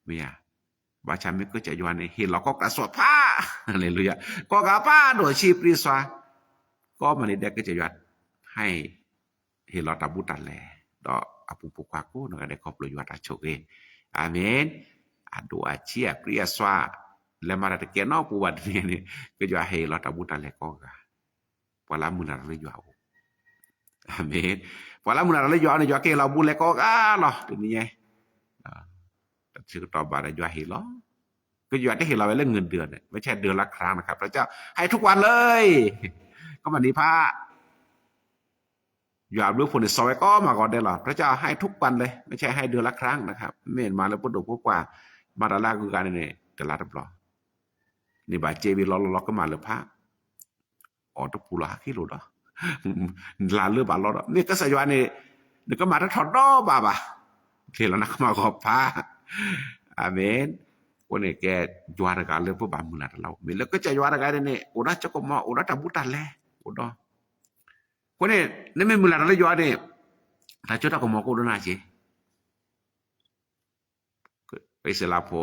မ့ၢ်ဧါ, ဘၣ်ဆၣ်မ့ၢ်ကစၢ်ယွၤန့ၣ် ဟ့ၣ်လီၤကီၢ်ကရၢၡိဖး, ဟါလ့လူယၤ, ကီၢ်ဂၤဖးဒိၣ်ဆံးပြံစွါ, ကီၢ်မၤန့ၣ်ဒဲးကစၢ်ယွၤ, ဟဲ ဟ့ၣ်လီၤတၢ်ဘူးတၢ်လဲၤ, ဒီးအပူၤဖိခွါကိးနီၢ်ဂၤဒဲးခီဖျိယွၤတၢ်ဆိၣ်ဂ့ၤ, အၤမ့ၣ်, အဒိၣ်အဆံးအပြံအစွါ, လဲၤမၤတၢ်တကဲနီတပူၤဘၣ်တနံၤန့ၣ်, ကစၢ်ယွၤဟ့ၣ်လီၤတၢ်ဘူးတၢ်လဲၤကိးဂၤ, ပှၤလၢမုၢ်လၢ်တၢ်လၢယွၤအအိၣ်, အၤမ့ၣ်. ပှၤလၢမုၢ်လၢ်တၢ်လၢယွၤန့ၣ် ယွၤကဟ့ၣ်လီၤဘူးလဲၤကိးဂၤလီၤ တနံၤညါ တဆၢကတီၢ်ဘၣ်ဒီးယွၤဟ့ၣ်လီၤ, ကယွၤတဟ့ၣ်လီၤဝဲလၢ เงินเดือน န့ၣ် ไม่ใช่เดือนละครั้งนะครับ พระเจ้าให้ทุกวันเลย ကမၤန့ၢ်ဖး ယွၤဘျုးဖိန့ၣ် စီၤဝဲကိးမၤဂီၤဒဲးလီၤ พระเจ้าให้ทุกวันเลย ไม่ใช่ให้เดือนละครั้งนะครับ မ့ၢ်မၤလၢပဒိၣ်ဖိပှၢ် မၤတၢ်လၢအဂုၤအဂၤန့ၣ်န့ၣ် တလါတဘျီ န့ၣ်ဘၣ်စ့ဝံၤလီၤလီၤလီၤကမၣ်လၢဖး အီၣ်တပူၤလီၤဟးခံလိာ်ဒီး လါလၢဘၣ်လီၤဒီး မ့ၢ်ကစၢ်ယွၤန့ၣ် နကမၤတထီၣ်ဒီဘၣ်ဘၣ် ကဟ့ၣ်လီၤနကမၤဂီၤဖး အၤမ့ၣ်. အဃိန့ၣ် ကဲယွၤတဂၤလၢပဘၣ်မုၢ်လၢ်တၢ်လၢအအိၣ် မ့ၢ်လၢကစၢ်ယွၤတဂၤန့ၣ်န့ၣ် အိၣ်ဒီးကၠိကမီၤ အိၣ်ဒီးတၢ်ဘူးတၢ်လဲ အိၣ်ဒီး အဃိန့ၣ် နမ့ၢ်မုၢ်လၢ်တၢ်လၢယွၤန့ၣ် တၢ်ကၠိတၢ်ကမီၤကအိၣ်ဒီးနၤက့ အံၣ်စရ့လးဖိ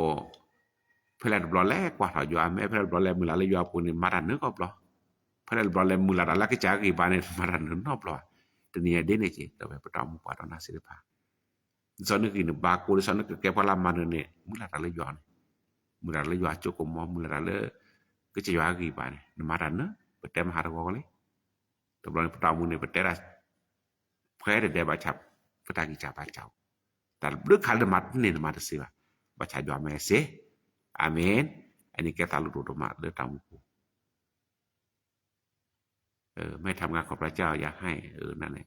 ဖဲလဲၣ်တဘျီလဲၤကွၢ်ထီၣ်ယွၤ မ့ၢ်ဖဲလဲၣ်တဘျီလဲၤမုၢ်လၢ်လၢယွၤအပူၤန့ၣ် မၤတၢ်နၢၤကီးဘျီ, ဖဲလဲၣ်တဘျီလဲၤမုၢ်လၢ်တၢ်လၢကစၢ်အဂံၢ်ဘါန့ၣ် မၤတၢ်နၢၤနီတဘျီဘၣ်. တနံၤညါဒ်န့ၣ်က့ ဒီးဝဲပတၢ်အိၣ်မူပှၤဒီးနၤစ့ၢ်တဖၣ် ဒ်သိးနဂံၢ်နဘါကိး ဒ်သိးနကကဲပှၤလၢအမၤနၢၤန့ၣ် မုၢ်လၢ်တၢ်လၢယွၤန့ၣ်, မုၢ်လၢ်တၢ်လၢယွၤကၠိကမီၤ မုၢ်လၢ်တၢ်လၢ ကစၢ်ယွၤအဂံၢ်ဘါန့ၣ် နမၤတၢ်နၢၤ ပတဲမဟါတဂီၤလံ တဘျီန့ၣ် ပတၢ်အိၣ်မူန့ၣ် ပတဲဒၣ် ဖဲတဒဲးဘၣ်ဆၣ် ပတၢ်ဂံၢ်စၢ်ဘါစၢ်အိၣ်, တၢ်ဘျုးခါလၢနမၤန့ၢ်နမၤတသ့ဘၣ်, ဘၣ်ဆၣ်ယွၤမၤစ့, အၤမ့ၣ်. အန့ၣ်ကဲသးလိၤဒိၣ်ဒိၣ်မးလၢတၢ်အိၣ်မူပူၤ မ့ၢ်ထါမကၤခီၣ်ပြၢကၢ်ယၤဟဲ နန့ၣ်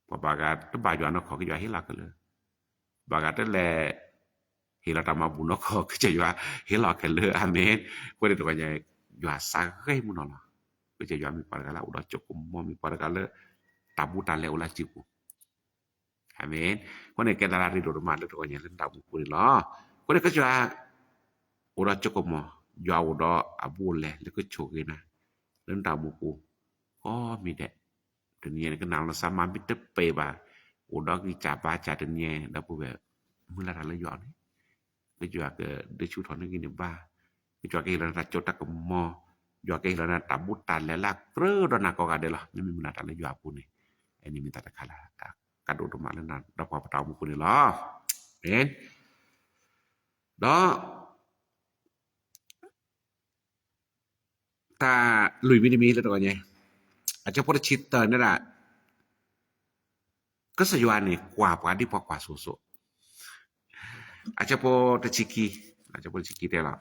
ပှၤဘၣ်ဂၤတဘၣ်ယွၤနီၢ်ခီၣ် ကစၢ်ယွၤဟ့ၣ်လီၤခဲလၢာ်, ဘၣ်ဂၤတလဲၤ ဟ့ၣ်လီၤတၢ်မၤဘူၣ်နီၢ်ခီၣ် ကစၢ်ယွၤဟ့ၣ်လီၤခဲလၢာ် အၤမ့ၣ်. အဃိန့ၣ်တဂီၤညါ ယွၤစးဂ့ၤမုၢ်နီၢ်လီၤ, ကစၢ်ယွၤမ့ၢ်ပှၤတဂၤလၢအအိၣ်ဒီးကၠိကမီၤ မ့ၢ်ပှၤတဂၤလၢ တၢ်ဘူးတၢ်လဲအိၣ်လၢအစုပူၤ အၤမ့ၣ်. အဃိန့ၣ်ကဲသးလၢရ့ဒိၣ်ဒိၣ်မးလၢတဂီၤညါလၢနတၢ်အိၣ်မူပူၤန့ၣ်လီၤ. အဃိန့ၣ်ကစၢ်ယွၤ အိၣ်ဒီးကၠိကမီၤ, ယွၤအိၣ်ဒီးအဘူးအလဲလၢကဆိၣ်ဂ့ၤနၤ လၢနတၢ်အိၣ်မူပူၤ ကိးမံၤဒဲး, တနံၤညါန့ၣ် ကနၣ်လီၤနသးမၤမ့ၢ်တပှဲၤဘၣ်, အိၣ်ဒီးဂံၢ်စၢ်ဘါစၢ်တနံၤညါ ဒီပုၢ်ဝဲၢ် မုၢ်လၢ်တၢ်လၢယွၤန့ၣ် ကစၢ်ယွၤကဒုးဆူၣ်ထီၣ်နဂံၢ်နဘါ, ကစၢ်ယွၤကဟ့ၣ်လီၤနၤတၢ်ကၠိတၢ်ကမီၤ, ယွၤကဟ့ၣ်လီၤနၤတၢ်ဘူးတၢ်လဲလၢအကြၢးဒီးနၤကိးဂၤဒဲးလီၤ. နမ့ၢ်မုၢ်လၢ်တၢ်လၢယွၤအပူၤန့ၣ် အန့ၣ်မ့ၢ်တၢ်တခါလၢ ကးဒိၣ်ဒိၣ်မးလၢနၤဒီးပှၤပတၢ်အိၣ်မူပူၤန့ၣ်လီၤ. မ့ၢ် ဒီး တၢ်လွံၢ်မံၤတမံၤလၢတဂီၤညါ, အဆၢဖိတဆံတၢန့ၣ်ဒၣ် ကစၢ်ယွၤန့ၣ်ကွၢ်ပှၤဒ်ပှၤကွၢ်စိစိ, အဆၢဖိတဆံခံ, အဆၢဖိတဆံခံတဲလီၤ,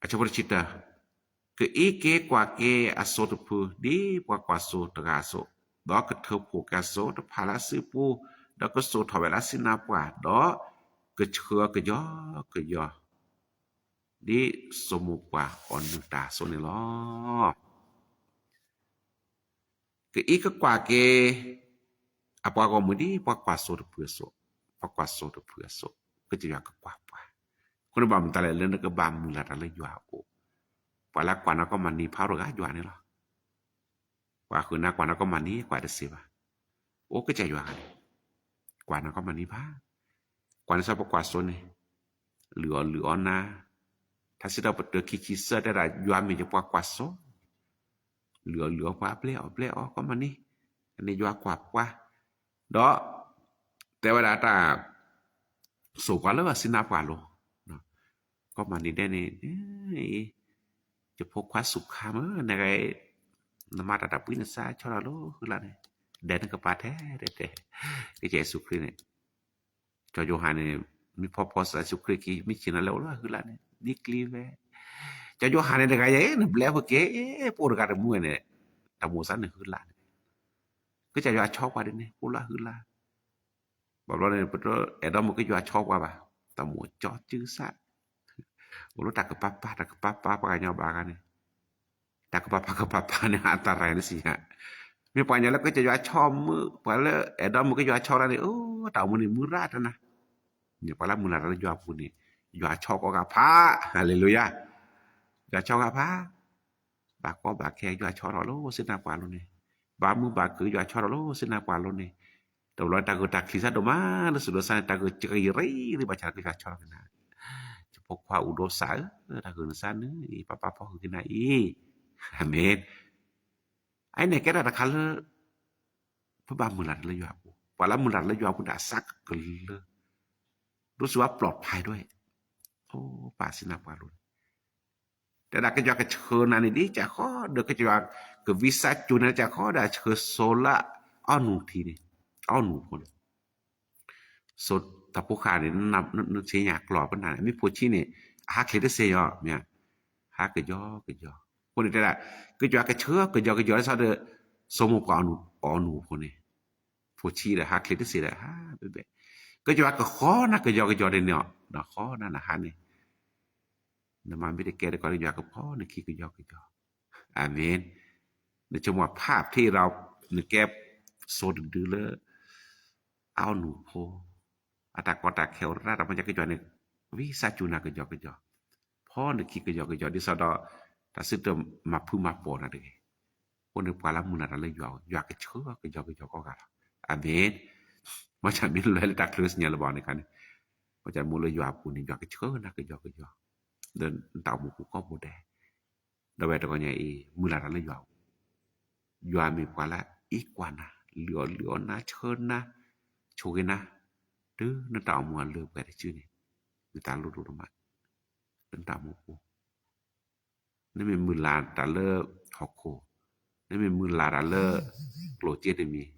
အဆၢဖိတဆံတၢ, ကအံးက့ၤကွၢ်က့ၤအစိၤတဖု ဒ်ပှၤကွၢ်စိတဂၤအသိး, ဒီးကထုးဖှိၣ်က့ၤအစိၤတဖၣ်လၢအစုပူၤ, ဒီးကစိာ်ထီၣ်ဝဲလၢအဆ့နၤပှၢ်, ဒီးကဆှၢကယီကယီ ဒ်စိမိၤပှၢ်အီၣ်နုၢ်တၢ်အသိးန့ၣ်လီၤ. ကအံးက့ၤကွၢ်က့ၤ အပှၤဂီၢ်မုၢ်ဒ်ပှၤကွၢ်စိတဖုအသိး, ပှၤကွၢ်စိတဖုအသိး, ကစၢ်ယွၤကကွၢ်ပှၤ, အဃိန့ၣ်ဘၣ်မတၤလဲၣ်လၢနကဘၣ်မုၢ်လၢ်တၢ်လၢယွၤအအိၣ်, ပှၤလၢကွၢ်နၤကီမၤနံၤဖးဒိၣ်ဂၤယွၤန့ၣ်လီၤ. ပှၤဃုာ်နၤကွၢ်နၤကီမၤနံၤကွၢ်တသ့ဘၣ်, အိၣ်ကစၢ်ယွၤဂၤန့ၣ်, ကွၢ်နၤကီမၤနံၤဖး, ကွၢ်န့ၣ်စီၤပကွၢ်စိန့ၣ်, လုၢ်အီၣ်လုၢ်အီနၤ, ထါစံးထီၣ်ပတြၢၤခံဆံသၢတဲဒၣ် ယွၤမ့ၢ်ယပှၤကွၢ်စိ, လုၢ်အီၣ်လုၢ်အီပှၤ ဘျဲအီၣ်ဘျဲအီကီမၤနံၤ, န့ၣ်ယွၤကွၢ်ပှၤ, ဒီး တဲဝဲဒၣ်တၢ် စိာ်ပှၤလၢအဆ့နၤပှၢ်လိၤ, ကီမၤနံၤဒဲးန့ၣ်, ယဖိခွါစူၢ်ခါမ့ၢ် နဂ့ၤ, နမၤတၢ်တၢ်ပှံနစၢ်ဆီထီၣ်လိၤဃုလါန့ၣ်, ဒဲးနကပၤထဲတဲတဲ, ကစၢ်ယ့ၣ်ၡူးခရံာ်န့ၣ်, ကၠီယိၤဟၣ်န့ၣ်, မ့ၢ်ဖီဖီစၢ်ယ့ၣ်ၡူးခရံာ်က့ၤ မ့ၢ်ဆ့ၣ်နီၤလဲၤအိၣ်လၢဃုလါန့ၣ် ဒ်ကျံဝဲ, ကၠီယိၤဟၣ်န့ၣ်တဂၤယဲ နဘျဲဖိက့ၤ, ပအိၣ်တဂၤတမူန့ၣ်, တၢ်မိၣ်စၢ်န့ၣ်ဃုလါန့ၣ်, ကစၢ်ယွၤဆီပှၤဒ်န့ၣ် ပအိၣ်လၢဃုလါ ဘၣ်ဘျီန့ၣ် ပတအဲၣ်ဒိးမ့ၢ်ကစၢ်ယွၤဆီပှၤဘၣ်, တၢ်မိၣ်ကၠီစုကစၢ်, အိၣ်လၢတၢ်ကပၤပၤ တၢ်ကပၤပၤ ပှၤကညီဘၣ်ဂၤန့ၣ်, တၢ်ကပၤပၤကပၤပၤန့ၣ် အတၢ်ရၤန့ၣ်စံးယါ, မ့ၢ်ပှၤကညီလၢကစၢ်ယွၤဆီမုၢ် ပှၤလၢအဲၣ်ဒိးမ့ၢ်ကစၢ်ယွၤဆီလၢန့ၣ် အိၣ်တၢ်အိၣ်မူန့ၣ်မုၢ်ရၣ်တနၤ, မ့ၢ်ပှၤလၢမုၢ်လၢ်တၢ်လၢယွၤအပူၤန့ၣ်, ယွၤဆီကိးဂၤဖး, ဟၤလ့လူယၤ, ယွၤဆီဂၤဖး ဘၣ်ကီဘၣ်ခဲ ယွၤဆီထီၣ်လိၤ ဆ့နၤပှၢ်လိၤန့ၣ်, ဘၣ်မုာ်ဘၣ်ခုၣ် ယွၤဆီထီၣ်လိၤ ဆ့နၤပှၢ်လိၤန့ၣ်, တဘျီတၢ်ဂုာ်တၢ်ချံစၢ်ဒိၣ်မး လၢစူၢ်လၢစါန့ၣ် တၢ်ဂုာ်ကရံၣ်ရံၣ် ဘၣ်ဆၣ်ကစၢ်ယွၤဆီထီၣ်က့ၤနၤ, ယဖိခွါအိၣ်ဒီးစၢ်ဧၢ, တၢ်ဂုာ်နၤစၢ်န့ၣ် ပၢ်ပၢ်ဖီၣ်ဃုာ်က့ၤနၤအံၤ, အၤမ့ၣ်. အအံၤန့ၣ်ကဲတၢ်တခါလၢ ပဘၣ်မုၢ်လၢ်တၢ်လၢယွၤအပူၤ, ပှၤလၢမုၢ်လၢ်တၢ်လၢယွၤအပူၤန့ၣ် အစးကကလၢာ်, ဒိးစံးဝဲပျီၣ်ဖးဒွဲၣ်, အိၣ်ပာ်ဆ့နၤပှၢ်လိၤန့ၣ်, တဲဒၣ်ကစၢ်ယွၤကဆှၢနၤန့ၣ်ဒ်ကစၢ်ဃီဒီး ကစၢ်ယွၤ ကဝံစးစူၤနၤကဃီဒီးဆှၢစိလၢအီၣ်နူၤထံန့ၣ်, အီၣ်နူၤဖိန့ၣ်, စိတၢ်ဖိဃာ်န့ၣ်, နဆ့ညါကျီၢ်ပနၢ်န့ၣ် မ့ၢ်ဖိဆံးန့ၣ်, အဟးချ့တစ့ၢ်ယီၤမ့ၢ်, ဟးကယီကယီ, အဃိန့ၣ်တဲဒၣ်, ကစၢ်ယွၤကဆှၢကယီကယီဒ်သိးဒီး, စိမိၢ်ပှၢ်အီၣ်နူၤဖိန့ၣ်, ဖိဆံးဒီးဟးချ့တစ့ၢ်ဒီးဟးဘဲဘဲ, ကစၢ်ယွၤကဃီနၤကယီကယီဒ်န့ၣ်အီၤ, ဒီးဃီနၤနဟးန့ၣ် နမၤမ့ၢ်တကဲတကီၢ် ယွၤကဖီနခံကယီကယီ, အၤမ့ၣ်, နဆိကမိၣ်ဖးထံဒီး, နကဲ, စိတဒုလၢ, အအီၣ်နူၤဖိ, အတၢ်ကီတၢ်ခဲအိၣ်တရၣ်တၢ်မၤကကၠီန့ၣ်, ဝံစးစူၤနၤကယီကယီ, ဖီနခံကယီကယီဒ်သိးဒီး, တၢ်စုတမၤဖုမၤပိာ်နၤတဂ့ၤ, အဃိန့ၣ်ပှၤလၢမုၢ်လၢ်တၢ်လၢယွၤ, ယွၤကဆှၢကယီကယီကိးဂၤလီၤ, အၤမ့ၣ်, မ့ၢ်မ့ၢ်လွဲလၢတၢ်ချၢစညါလၢၤဘၣ်န့ၣ်ခါန့ၣ်, မ့ၢ်မ့ၢ်လၢယွၤအပူၤန့ၣ် ယွၤကဆှၢနၤကယီကယီ, ဒီးနတၢ်အိၣ်မူပူၤကိးမူဒဲး ဒီးဝဲတဂီၢ်ညါအံၤ မုၢ်လၢ်တၢ်လၢယွၤအပူၤ, ယွၤမ့ၢ်ပှၤလၢအအံးကွၢ်နၤ, လုၢ်အီၣ်လုၢ်အီနၤ ဆှၢနၤ, ဆိၣ်ဂ့ၤနၤ, တုၤနတၢ်အိၣ်မူအလၢပှဲၤတစုန့ၣ်, မ့ၢ်တၢ်လိၣ်ဒိၣ်ဒိၣ်မး, လၢနတၢ်အိၣ်မူပူၤ, နမ့ၢ်မုၢ်လၢ်တၢ်လၢဟီၣ်ခိၣ်, နမ့ၢ်မုၢ်လၢ်တၢ်လၢ, ကျိၣ်စ့တမံၤ,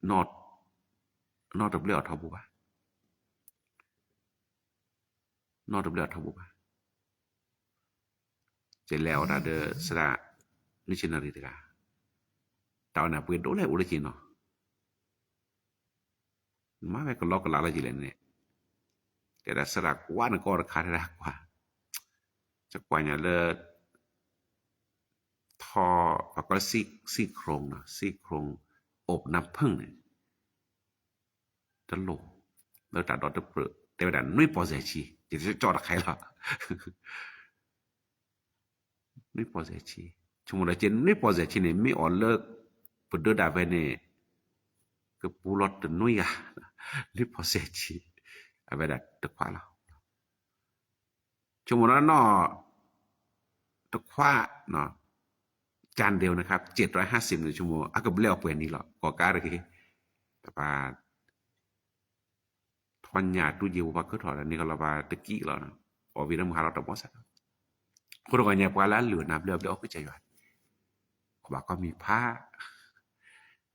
နီၢ်တဘျ့အီၤထီဘိဘၣ် နီၢ်တဘျ့အီၤထီဘိဘၣ်, ကလဲၤအီၣ်တၢ်ဒီးစဒၣ်, missionary တဂၤ, တၢ်အီၣ်န့ၣ်အပှ့ၤဒိၣ်လဲၣ်အိၣ်လၢက့ၤနီၤ, နမၤဝဲကလီကလးလီၤက့ၤလဲၣ်န့ၣ်, တဲဒၣ်စဒၣ်ကွၢ်နကီၢ်တခါတဲဒၣ်ကွၢ်, စကွၢ်ညါလၢ ထီ, ပှၤကီၢ်စံၣ်ခရူၣ်နီၤ, စံၣ်ခရူၣ်, အိၣ်ပနၢ်ဖုၣ်န့ၣ် တလိၣ်, လၢတၢ်ဒီတပၢၢ် တဲဝဲဒၣ်နွံပီၢ်စဲၤဆံ, ယကကၠီတခါအံၤလီၤ, နွံပီၢ်စဲၤဆံ, ဆိကမိၣ်ဒီးက့နွံပီၢ်စဲၤဆံန့ၣ် မ့ၢ်အီၤလၢ, ပဒၢဒၣ်ဝဲန့ၣ်, ကပူၤလီၤတနွံဂၤ, နွံပီၢ်စဲၤဆံ, အဝဲဒၣ်တခွးလီၤ ဆိကမိၣ်ဒီးနီၢ်, တခွး, ကၠၢ်ဒဲးန့ၣ်ခါ ကဲးတြီဟးစ့းန့ၣ် ဆိကမိၣ် အကဘျဲးအီၤပှဲၤနံၤလီၤ ကီၢ်ကါတဂ့ၤ, တပၤ, ထီၣ်ညၣ်တူၢ်ယ့ၢ်ဝဲပှၤကၢထီၣ်န့ၣ်ကလီၤဘၣ်တကံၢ်လီၤ, အီၣ်ဝံၤဒီးမုၢ်ဟါလီၤတဘီစၢ်, အဃိတဂီၢ်ညါပှၤလၢအလုၢ်အီၣ်နၤဘျဲၣ်အီၤဘျဲၣ်အီၤကစၢ်ယွၤ, ကဘၣ်ကီၢ်မံၤဖး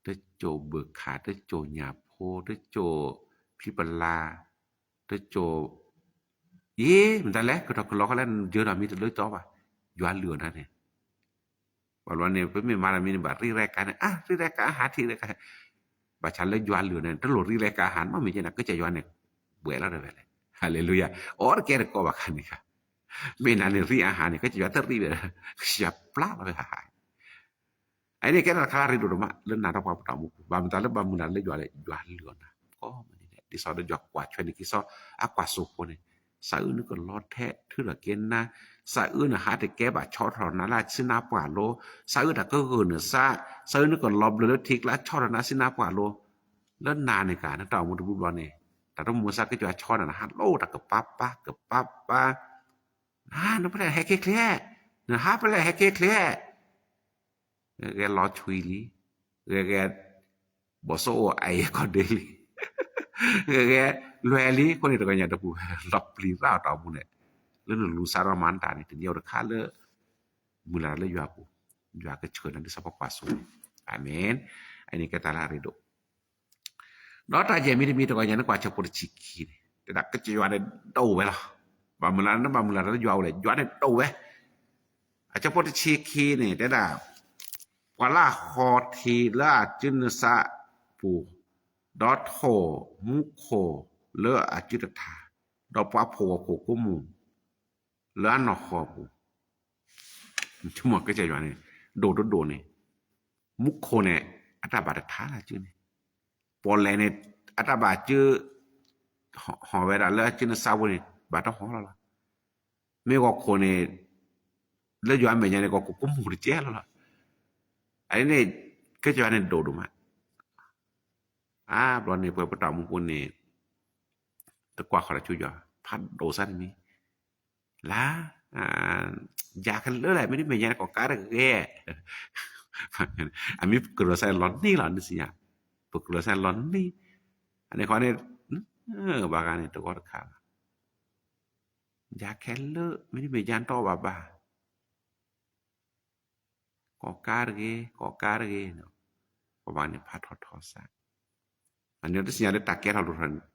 တစိၢ်ဘၢၣ်ခၣ် တစိၢ်ညၣ်ဖိ တစိၢ်ဖံပလၤ တစိၢ်, အ့ မတၤလဲၣ် ကထီၣ်ကလီၤခီလဲၣ် ယၢၤဒီးမံၤတလၢတီဘၣ်, ယွၤလုၢ်အီၣ်နၤန့ၣ်, ဘၣ်ဘျီန့ၣ် ပမ့ၢ်မၤတၢ်မံၤန့ၣ် ဘၣ်ရံရဲကါန့ၣ် အါ ရံရဲကါအဟးထံးရဲကါ, ဘၣ်ဆၣ်လၢယွၤလုၢ်အီၣ်နၤန့ၣ် တလိၣ်ရံရဲကါအဟးနီတမံၤကဲန့ၣ် ကစၢ်ယွၤန့ၣ်, ဘှဲးလီၤဒီးဝဲလဲၣ်, ဟၤလ့လူယၤ, အိၣ်တကဲတကိးဘၣ်ခါန့ၣ်ခါ, မ့ၢ်နၤန့ၣ်ရံအဟးန့ၣ် ကစၢ်ယွၤတရံဝဲ, ကစၢ်ယွၤပျၢ်လီၤဝဲဟးဟး အန့ၣ်ကဲထီၣ်တခါလၢအရ့ဒိၣ်ဒိၣ်မး လၢနၤဒီးပှၤပတၢ်အိၣ်မူပူၤ ဘၣ်မတၤလၢဘၣ်မုၢ်လၢ်လၢယွၤလဲၣ် ယွၤလုၢ်အီၣ်နၤ ကိးမုၢ်နံၤဒဲး ဒ်သိးဒီးယွၤကွၢ်ထွဲန့ၢ်က့ၤစီၤ အကွၢ်စိဖိန့ၣ်, စးအုၣ်နကလီၤထဲးထုးထီၣ်က့ၤနၤ, စးအုၣ်နဟးတကဲဘၣ်ဆီထီၣ်နၤလၢအဆ့နါပှၢ်လိၤ, စးအုၣ်တၢ်ကဂၢၢ်နၤစး, စးအုၣ်နကလီၤဘျၢလၢထံကျါဆီထီၣ်နၤဆ့နါပှၢ်လိၤ, လၢနၤန့ၣ်က နတၢ်အိၣ်မူတဘျီဘျီန့ၣ်, တၢ်တမုာ်မုာ်စးကစၢ်ယွၤဆီနၤ နဟးလိတၢ်ကပၤပၤကပၤပၤ နပလဲၣ်ဟဲက့ၤချ့, နဟးပလဲၣ်ဟဲက့ၤချ့, ဂဲၤလီၤဆွံလံ, ဂဲၤဂဲၤ, ဘီၣ်စိအိၣ်အအဲၣ်ကီၢ်ဒ့လံ, ဂဲၤဂဲၤ, လွဲၤလံ အဃိန့ၣ်တဂီၢ်ညါတပူၤ လီၤပျံၤရၣ်အီၣ်တၢ်အိၣ်မူန့ၣ်, လၢနလူၤစးထီၣ်မၤနတၢ်န့ၣ် တနံၤအံၤတခါလၢ မုၢ်လၢ်လၢယွၤပူၤ, ယွၤကဆှၢနၤဒ်သိးပှၤကွၢ်စိန့ၣ်, အၤမ့ၣ်, အန့ၣ်ကဲတၢ်လၢအရ့ဒိၣ် ဒီးတၢ်ယဲၢ်မံၤတမံၤတဂီၢ်ညါန့ၣ် ကွၢ်ဆၢဖိတဆံခံန့ၣ် တဲဒၣ်ကစၢ်ယွၤန့ၣ်ဒိၣ်ဝဲလီၤ, ဘၣ်မုၢ်လၢ်န့ၣ် ဘၣ်မုၢ်လၢ်လၢယွၤအိၣ်လဲၣ် ယွၤန့ၣ်ဒိၣ်ဝဲ, အဆၢဖိတဆံခံန့ၣ် တဲဒၣ်, ပှၤလၢအဃီထံလၢအစုနစးပူၤ, ဒီးထိၣ်မူခိၣ်လၢအစုတထါ, ဒီးပှၤဖှီၣ်ဂီၢ်ခိၣ်ကိးမူၢ် လၢအနီၢ်ဃီပူၤ, ဆိကမိၣ်ကစၢ်ယွၤန့ၣ်, ဒိၣ်တဒိၣ်န့ၣ်, မူခိၣ်န့ၣ်, အတၢ်ဘၣ်တထါလၢအစုန့ၣ်, ပီၣ်လဲၣ်န့ၣ်, အတၢ်ဘၣ်စု, ဟီၣ်ဝဲဒၣ်လၢအစုနစးပူၤန့ၣ် ဘၣ်တဟီၣ်လီၤလီၤ, မ့ၢ်ဂီၢ်ခိၣ်န့ၣ်, လၢယွၤအမဲာ်ညါန့ၣ် ဂီၢ်ခိၣ်ကိးမူၢ်တကဲလီၤလီၤ, အန့ၣ်, ကစၢ်ယွၤန့ၣ်ဒိၣ်ဒိၣ်မး အါဘျီန့ၣ် ပဝဲပတၢ်အိၣ်မူပူၤန့ၣ်, တကွၢ်ဃီၤတၢ်ဆူယွၤ, ဖးဒိၣ်စၢ်တမံၤ, လၢ, ယၤခဲလၢာ်လဲၣ် မ့တမ့ၢ်ယၤန့ၣ် ကီၢ်ကါတဂ့ၤ, အမ့ၢ်ပကြၢးစၢ်လီၤန့ၢ်လီၤ နစံးယၤ, ပကြၢးစၢ်လီၤန့ၢ်, အန့ၣ်ခီန့ၣ်, ဘၣ်ဂၤန့ၣ် တဂီၢ်တခါဘၣ်, ယၤခဲလၢာ် မ့တမ့ၢ်ယၤတီဘၣ်ဘၣ် ကိးကါတဂ့ၤ, ကိးကါတဂ့ၤ, ပဘၣ်န့ၣ်ဖးထီၣ်ထီစၢ်, အန့ၣ်တသ့ၣ်ညါလၢတၢ်ကဲထီၣ်လိၣ်ထီၣ်န့ၣ်,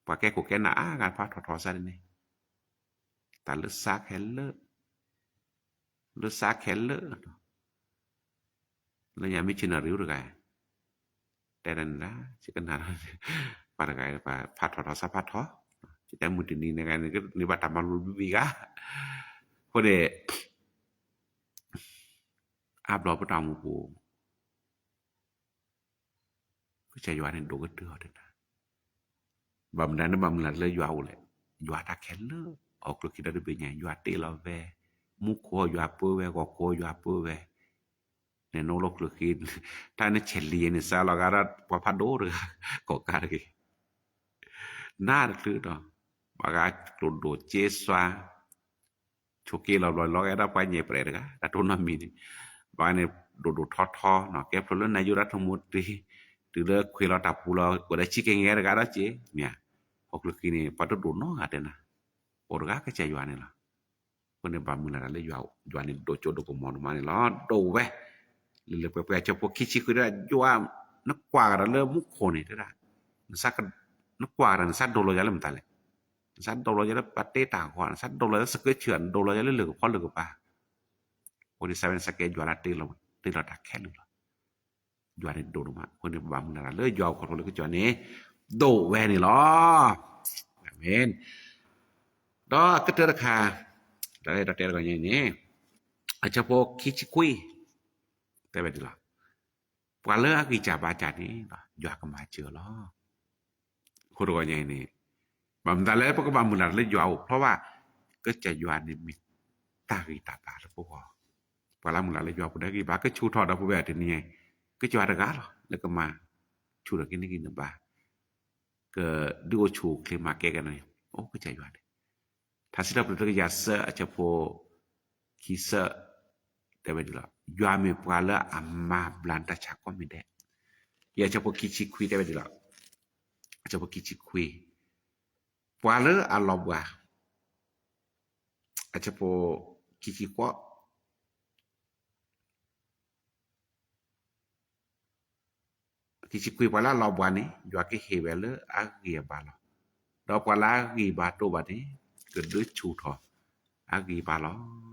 ပှၤကဲခိၣ်ကဲနၢ်အါဂၤဖးထီၣ်ထီစၢ်ဒ်န့ၣ်, တၢ်လၢစးခဲလၢာ်, လၢစးခဲလၢာ် လၢညါမ့ၢ်ဆ့ၣ်နီၤရံၣ်အိၣ်တဂၤ, တဲဒၣ်န့ၣ်ဒၣ် ဆ့ကနၣ်လီၤ, ပှၤတဂၤ ဖးထီၣ်ထီစၢ်ဖးထီၣ်, ယတဲမုၢ်တနံၤန့ၣ်ဂၤန့ၣ် န့ၢ်ဘၣ်တၢ်မၤလိဘံၣ်ဘံၣ်ဂၤ, အဃိန့ၣ် အါဘျီပတၢ်အိၣ်မူပူၤ ကစၢ်ယွၤန့ၣ်ဒိၣ်ကတၢၢ်အီၤတနၤ, ဘၣ်မနုၤန့ၣ် ဘၣ်မုၢ်လၢ်လၢယွၤအိၣ်လဲၣ်, ယွၤတၢ်ခဲလၢာ်, ဟီၣ်ခိၣ်ချၢဒီတဘ့ၣ်ညါ ယွၤတ့လီၤဝဲ, မူခိၣ်ယွၤပၢဝဲ, ဂီၤခိၣ်ယွၤပၢဝဲ, န့ၣ်နအိၣ်လၢဟီၣ်ခိၣ်ချၢ, တၢ်နဆဲးလံၤန့ၣ် စးလီၤဂာ်ဒီးပှၤဖးဒိၣ်တဂၤ, ကိးကါတဂ့ၤ, နၢ်တချုးဒီး, ဘၣ်ဂၤကျိၣ်ဒိၣ်စ့စွါ ဆိးက့လီၤဘျီလီၤဂာ်ဒီးပှၤညဲၣ်ပြဲးတဂၤ တၢ်တိၢ်နီတမံၤန့ၣ်, ဘၣ်န့ၣ် ဒိၣ်ဒိၣ်ထီထီနီၤ ကဲဖျိလၢနယူဒၤထမူတံၤ, တုၤလၢခွ့းလီၤတၢ်ပူၤလီၤ အိၣ်ဒီးဆံးက့ၤငဲတဂၤဒီးက့ၤ, မ့ၢ်ဧါ, ဟီၣ်ခိၣ်ချၢန့ၣ် ပှၤတဒိၣ်နီတဂၤတဲနၤ, အိၣ်တဂၤကစၢ်ယွၤန့ၣ်လီၤ. အဃိန့ၣ်ဘၣ်မုၢ်လၢ်တၢ်လၢယွၤ, ယွၤန့ၣ်ဒိၣ်စိဒိၣ်ကမီၤဒိၣ်မးန့ၣ်လီၤ. ဒိၣ်ဝဲ, လၢလၢပှဲၤပှဲၤအဆၢဖိခံဆံခွံဒီး ယွၤ, နကွၢ်ကဒီးလၢမူခိၣ်န့ၣ်တဲဒၣ်, နကွၢ်ကဒီး နစးဒိၣ်လီၤယၤလၢမတၤလဲၣ်, နစးဒိၣ်လီၤယၤလၢပှၤတ့တၢ်အဂီၢ်, နစးဒိၣ်လီၤယၤလၢစကဲးဆၢ, နဒိၣ်လီၤယၤလၢလၢၢ်ကဖီလၢၢ်ကပၤ, အဃိန့ၣ်စးဝဲန့ၣ် စးကဲယွၤလၢတ့လီၤတၢ်ခဲလၢာ်လီၤ. ယွၤန့ၣ်ဒိၣ်ဒိၣ်မး, အဃိန့ၣ်ပဘၣ်မုၢ်လၢ်တၢ်လၢယွၤအိၣ်ခိးထီၣ်လၢကစၢ်န့ၣ်, ဒိၣ်ဝဲန့ၣ်လီၤ. အၤမ့ၣ်. ဒီးအကတၢၢ်တခါ, ဒီးတဲတဂီၢ်ညါန့ၣ်, အဆၢဖိခံဆံခွံ, တဲဝဲဒ်လီၤ. ပှၤလၢအဂံၢ်စၢ်ဘါစၢ်န့ၣ်, ယွၤကမၤစၢၤလီၤ. အဃိတဂီၢ်ညါအံၤန့ၣ်, ဘၣ်မနုၤလၢပကဘၣ်မုၢ်လၢ်လၢယွၤအိၣ်ဖျါဘၣ်, ကစၢ်ယွၤန့ၣ်မ့ၢ်တၢ်ဂံၢ်တၢ်ဘါလၢပဂီၢ်, ပှၤလၢမုၢ်လၢ်လၢယွၤပူၤန့ၣ်ဂံၢ်ဘါကဆူၣ်ထီၣ်ဒီပုၢ်ဝဲၢ်တနံၤအံၤ, ကစၢ်ယွၤတဂၤလီၤ လၢကမၤဆူၣ်ထီၣ်က့ၤနဂံၢ်နဘါ, ကဒုးအိၣ်ဆူၣ်အိၣ်ချ့မၤကဲက့ၤန့ၣ်, အိၣ်ကစၢ်ယွၤန့ၣ်, ထါစံးထီၣ်ပတြၢၤတကယၤသၢအဆၢဖိ ခံဆၢ, တဲဝဲဒ်လီၤ. ယွၤမ့ၢ်ပှၤလၢအမၤဘျါနတၢ်ဆါကိးမံၤဒဲး, ယဲအဆၢဖိခံဆံခွံတဲဝဲဒ်လီၤ. အဆၢဖိခံဆံခွံ, ပှၤလၢအလီၤဘှါ, အဆၢဖိခံဆံဃိး ခံဆံခွံ, ပှၤလၢအလီၤဘှါန့ၣ် ယွၤကဟ့ၣ်ဝဲလၢအဂံၢ်အဘါလီၤ. ဒီးပှၤလၢအဂံၢ်ဘါတအိၣ်ဘၣ်န့ၣ် ကဒုးဆူၣ်ထီၣ်အဂံၢ်အဘါလီၤ.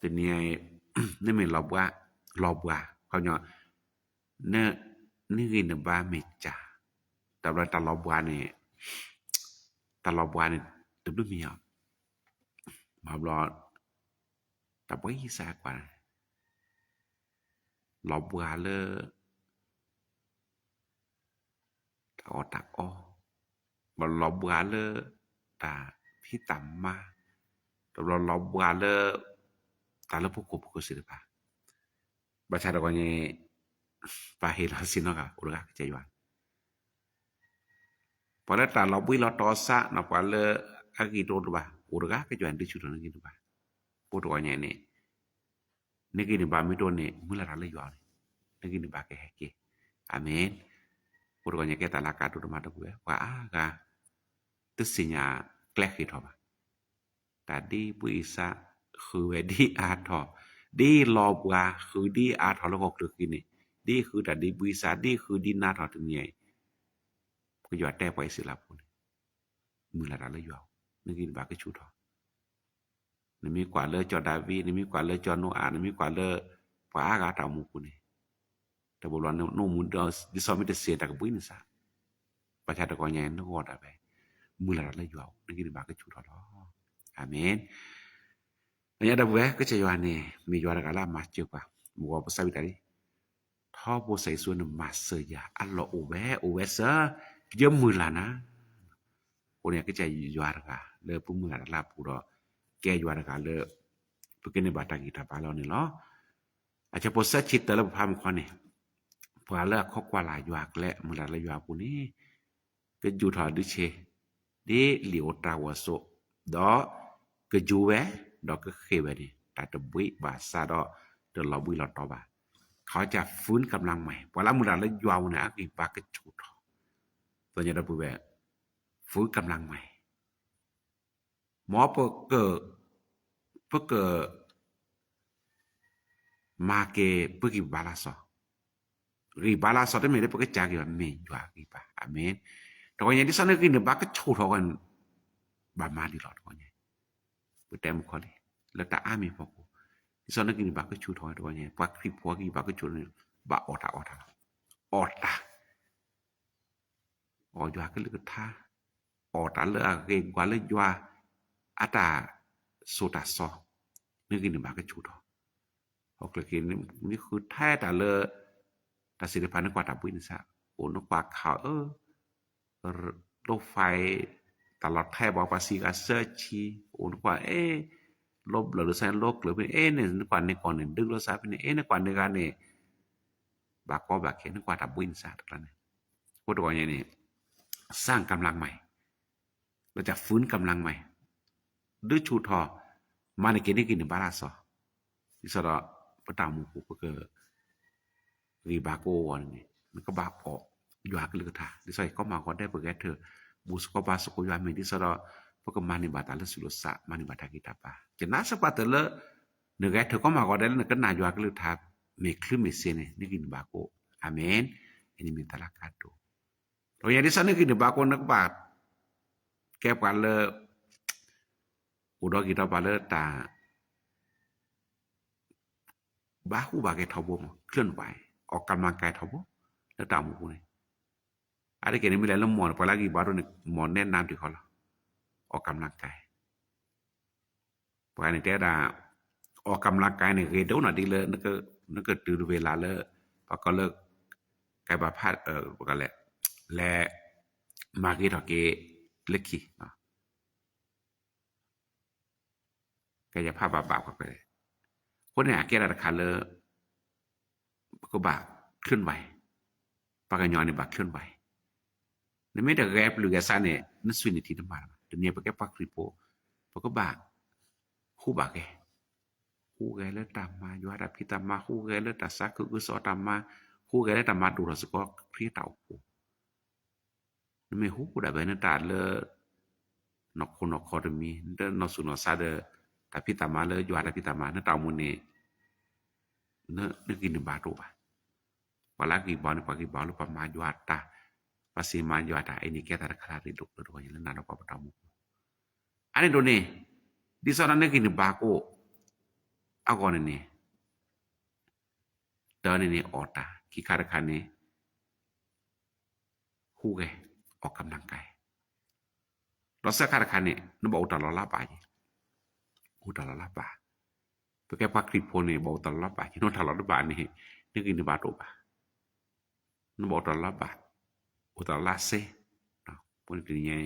တနံၤအံၤ နမ့ၢ်လီၤဘှါ, လီၤဘှါ, ခီပညီ, နဂံၢ်နဘါမ့ၢ်စှၤ, တဘျီတၢ်လီၤဘှါန့ၣ်, တၢ်လီၤဘှါန့ၣ် တဘျုးမံၤဧါ, ဘၣ်ဘျီ တၢ်ဘှံးစၢ်ကွၢ်, လီၤဘှါလၢ တၢ်အီၣ်တၢ်အီ, ဘၣ်လီၤဘှါလၢ တၢ်ဖံးတၢ်မၤ, တဘျီလီၤဘှါလၢ တၢ်လၢပခိၣ်ပဃၢၤသ့ၣ်တဖၣ်, ဘၣ်ဆၣ်တဂီၢ်န့ၣ် ပဟ့ၣ်လီၤစ့ၢ်နီတဂၤ အိၣ်တဂၤကစၢ်ယွၤ ပှၤလၢတၢ်လီၤဘှံးလီၤတီၤစး ပှၤလၢအဂံၢ်တအိၣ်တဘၣ် အိၣ်တဂၤကစၢ်ယွၤန့ၣ် ဒုးဆူၣ်ထီၣ်နဂံၢ်နဘါ, အိၣ်တဂီၢ်ညါန့ၣ် နဂံၢ်နဘါမ့ၢ်တအိၣ်န့ၣ် မုၢ်လၢ်တၢ်လၢယွၤန့ၣ် နဂံၢ်နဘါကဟဲက့ၤ, အၤမ့ၣ်. အိၣ်တဂီၢ်ညါကဲတၢ်လၢအကါဒိၣ်တမးတပူၤဝဲ ပှၤအါဂၤ တသ့ၣ်ညါကျဲဃ့ၢ်ထီၣ်ဘၣ် တၢ်ဒ်ဘှံးစး ဃုာ်ဝဲဒ်အါထီၣ်, ဒ်လီၤဘှါဃုာ်ဒ်အါထီၣ်လၢဟီၣ်ခိၣ်ချၢဃံန့ၣ်, ဒ်ဃုာ်တၢ်ဒ်ဘှံးစး ဒ်ဃုာ်ဒ်နါထီၣ်တနံၤအံၤ, ပကယွၤတဲပှၤအံၣ်စရ့လးဖိန့ၣ်, မုၢ်လၢ်တၢ်လၢယွၤ, နဂံၢ်နဘါကဆူၣ်ထီၣ်, နမ့ၢ်ကွၢ်လၢစီၤဒၤဝံး, နမ့ၢ်ကွၢ်လၢစီၤနိအၤ, နမ့ၢ်ကွၢ်လၢ ပှၤအါဂၤတၢ်အိၣ်မူပူၤန့ၣ်, တဘျီဘျီနအိၣ်မူဒ်သိးမ့ၢ်တစ့ၢ်တၢ်ကဘှံးနစး, ဘၣ်ဆၣ်တဂီၢ်ညါ နဂီၢ်ဒၣ်ဝဲ, မုၢ်လၢ်တၢ်လၢယွၤအိၣ် နဂံၢ်နဘါကဆူၣ်ထီၣ်လီၤ. အၤမ့ၣ်. အညါဒီပုၢ်ဝဲၢ် ကစၢ်ယွၤန့ၣ် မ့ၢ်ယွၤတဂၤလၢအမၤစၢၤပှၤ, မ့ၢ်ဂီၤပစံးဝံၤတၢ်လံ, ထီဘိစီၤယိၤၡူန့ၣ်မၤစၢၤယၤ အလီၢ်အိၣ်ဝဲ အိၣ်ဝဲစ့ၢ်, ယမုၢ်လၢ်နၤ အဃိန့ၣ် ကစၢ်ယွၤတဂၤလၢပမုၢ်လၢ်တၢ်လၢအပူၤဒီး ကဲယွၤတဂၤလၢ ပကန့ၢ်ဘၣ်တၢ်ဂံၢ်တၢ်ဘါလီၤန့ၣ်လီၤ. အဆၢဖိသၢဆံတၢလၢပဖးမုၢ်ခီန့ၣ်, ပှၤလၢအခိးကွၢ်လၢ်ယွၤအကျဲ မုၢ်လၢ်လၢယွၤအပူၤန့ၣ်, ကယူာ်ထီၣ်အဒုးဆ့, ဒ်လံာ်ဧိၤတၢ်ဂီၤအသိး, ဒီးကယူာ်ဝဲ, ဒီးကဃ့ၢ်ဝဲန့ၣ် တၢ်တဘှံးဘၣ်ဆၣ်ဒီး တလီၤဘှံးလီၤတီၤဘၣ်. เขาจะฟื้นกำลังใหม่, ပှၤလၢမုၢ်လၢ်လၢယွၤအပူၤန့ၣ် အဂံၢ်ဘါကဆူၣ်ထီၣ်, သ့ၣ်ညါဒီပုၢ်ဝဲၢ်, ฟื้นกำลังใหม่ မ်ပက ပ ပက မၤက့ၤပဂံၢ်ဘါလၢ်စီၤ, ဂံၢ်ဘါလၢ်စီၤတမ့ၢ်လၢပကစၢ်ဂံၢ်ဘါ မ့ၢ်ယွၤဂံၢ်ဘါ. အၤမ့ၣ်. တဂီၤညါ ဒ်သိးနဂံၢ်နဘါကဆူၣ်ထီၣ်ဝဲန့ၣ် ဘၣ်မၤဒ်လဲၣ်တဂီၤညါ, ပတဲမုၢ်ခီလံ, လၢတၢ်အါမံၤဖီခိၣ်, ဒ်သိးနဂံၢ်နဘါကဆူၣ်ထီၣ်ဝဲတဂီၤညါ ပှၤခရံာ်ဖိအဂံၢ်ဘါကဆူၣ်န့ၣ် ဘၣ်အီၣ်တၢ်အီၣ်တၢ်လီၤ. အီၣ်တၢ် အီၣ်ယွၤကလုၢ်ကထါ, အီၣ်တၢ်လၢအဂ့ၤ ကွၢ်လၢယွၤ အတၢ်စိၤတၢ်စီ, နဂံၢ်နဘါကဆူၣ်ထီၣ်, ဟီၣ်ခိၣ်ချၢက့ၤ နဃုထၢတၢ်လၢ တၢ်စံးတဖၣ် နကွၢ်တၢ်ဘှံးနစး, အိၣ်နကွၢ်ခးအၢ လိၣ်ဖး တၢ်လီၤထဲဘၣ်ပှၤစံးဂၤစၢဆံ, အိၣ်နကွၢ်အဲ လိၣ်ဘျၢၣ်လိာ်စၢ လိၣ်ကျၢၤဖဲန့ၣ် အဲန့ၣ် နကွၢ်န့ၢ်ကီၢ်န့ၣ် ဒုးလိာ်စၢဖဲန့ၣ် အဲ နကွၢ်န့ၢ်ဂၤန့ၣ် ဘၣ်ကီဘၣ်ခဲ နကွၢ်တၢ်ဘှံးနစးတကျါန့ၣ်, အဃိတဂီၤညါန့ၣ် สร้างกำลังใหม่ เราจะฟื้นกำลังใหม่ ဒုးဆူၣ်ထီၣ် မၤန့ၢ်က့ၤနဂံၢ်နဘါလၢ်စီၤ, ဒ်သိးဒီး ပတၢ်အိၣ်မူပူၤ ပက ဂံၢ်ဘါကအိၣ်အဂီၢ်န့ၣ်န့ၣ် နကဘၣ်အီၣ်ယွၤကလုၢ်ကထါ, ဒ်သိးယကီမၤဂီၤဒဲး ပကဟဲထၢၣ် ဘူၣ်စ့ၢ်ကီးဘါစ့ၢ်ကီးယွၤ မ့ၢ်ဒ်သိးဒီး ပကမၤန့ၢ်ဘၣ်တၢ်လၢဆူးလၢစှၤ မၤန့ၢ်ဘၣ်တၢ်ဂံၢ်တၢ်ဘါ, ယနာ်စ့ၢ်ကီးပှၤတၢၢ်လၢ နကဟဲထၢၣ်ကီမၤဂီၤဒဲးလၢနကနၣ်ယွၤကလုၢ်ကထါ မ့ၢ်ချုးမ့ၢ်စ့န့ၣ် နဂံၢ်နဘါကအိၣ်, အၤမ့ၣ်, အန့ၣ်မ့ၢ်တၢ်လၢကါဒိၣ်, တဂီၤညါဒ်သိးနဂံၢ်နဘါကအိၣ် နကဘၣ် ကဲပှၤလၢ အိၣ်ဒီးဂံၢ်ဒီးဘါလၢတၢ် ဘၣ်ဃူဘၣ်ဂဲၤထီဘိမး เคลื่อนไหว ออกกำลังกายထီဘိ လၢတၢ်အိၣ်မူပူၤန့ၣ်, အါတက့ၢ်န့ၣ် မ့ၢ်လဲၤလၢမီၢ်န့ၣ် ပှၤလၢဂံၢ်ဘါဒိၣ်န့ၣ် မီၢ်နဲၣ်နၤဒံးဃီလီၤ, အီၣ်ကမျၢၢ်ကဲ ပှၤန့ၣ်တဲဒၣ် အီၣ်ကမျၢၢ်ကဲန့ၣ် ဂ့ၤဒိၣ်နီၢ်ဒ်လၢ နကတုၤတဝ့ၤလၢ်လၢ ပှၤကီၢ်လၢ ကဲဘၣ်ဖး လဲၤ မၤဂ့ၤထီၣ်က့ၤ လၢခံ ကဲယဖးဘၣ်ဘၣ်ကွၢ်ကွၢ်, အဃိန့ၣ် အကဲဒၣ်တခါလၢ ပကဘၣ် เคลื่อนไหว, ပှၤကညီန့ၣ်ဘၣ် เคลื่อนไหว, နမ့ၢ်တဂဲၤပျုၢ်ဂဲၤဆးန့ၣ် နဆွံနုာ်ထံတမၤလၢၤဘၣ်, တနံၤပကဲပှၤခရံာ်ဖိ, ပကဘၣ် ဃူဘၣ်ဂဲၤ, ဃူဂဲၤလၢတၢ်မၤယွၤတၢ်ဖံးတၢ်မၤ, ဃူဂဲၤလၢတၢ်ဆါခုကစီၣ်တၢ်မၤ, ဃူဂဲၤလၢတၢ်မၤဒိၣ်ထီၣ်စ့ၢ်ကီးခရံာ်တၢ်အိၣ်ဖှိၣ် နမ့ၢ်ဃူဒၣ်ဝဲ နတၢ်လၢ နီၢ်ခိနီၢ်ခီတမံၤ နတနီၢ်ဆူၣ်နီၢ်ဆါဒီး တၢ်ဖံးတၢ်မၤလၢယွၤတၢ်ဖံးတၢ်မၤ နတၢ်အိၣ်မူန့ၣ် နဂံၢ်နဘါတအိၣ်ဘၣ်. ပှၤလၢဂံၢ်ဘါန့ၣ် ပှၤဂံၢ်ဘါလၢပှၤမၤယွၤတၢ်, ပှၤစံးမၤယွၤတၢ် အံၤန့ၣ်ကဲသးတခါလၢရ့ဒိၣ်လၢတဂီၤညါလၢနၤဒီးပှၤပတၢ်အိၣ်မူပူၤ, အါန့ၣ်ဒိၣ်န့ၣ် ဒ်သိးဒီးနဂံၢ်နဘါကအိၣ် အဂီၢ်န့ၣ်န့ၣ် တၢ်န့ၣ်န့ၣ် အီၣ်တၢ်, ခံခါတခါန့ၣ် ဃူဂဲၤ အီၣ်ကမျၢၢ်ကဲ, ဒီးသၢခါတခါန့ၣ် နဘၣ်အိၣ်တၢ်လီၤလးဘၣ်ယဲ, အိၣ်တၢ်လီၤလးဘၣ်, ပကဲပှၤခရံာ်ဖိန့ၣ် ဘၣ်အိၣ်တၢ်လီၤလးဘၣ်, ယနီၢ်တၢ်လီၤလးဘၣ်န့ၣ် နဂံၢ်နဘါတအိၣ်ဘၣ်, နဘၣ်အိၣ်တၢ်လီၤလးဘၣ်, အိၣ်တၢ်လီၤလးစ့, အဃိန့ၣ်တနံၤညါ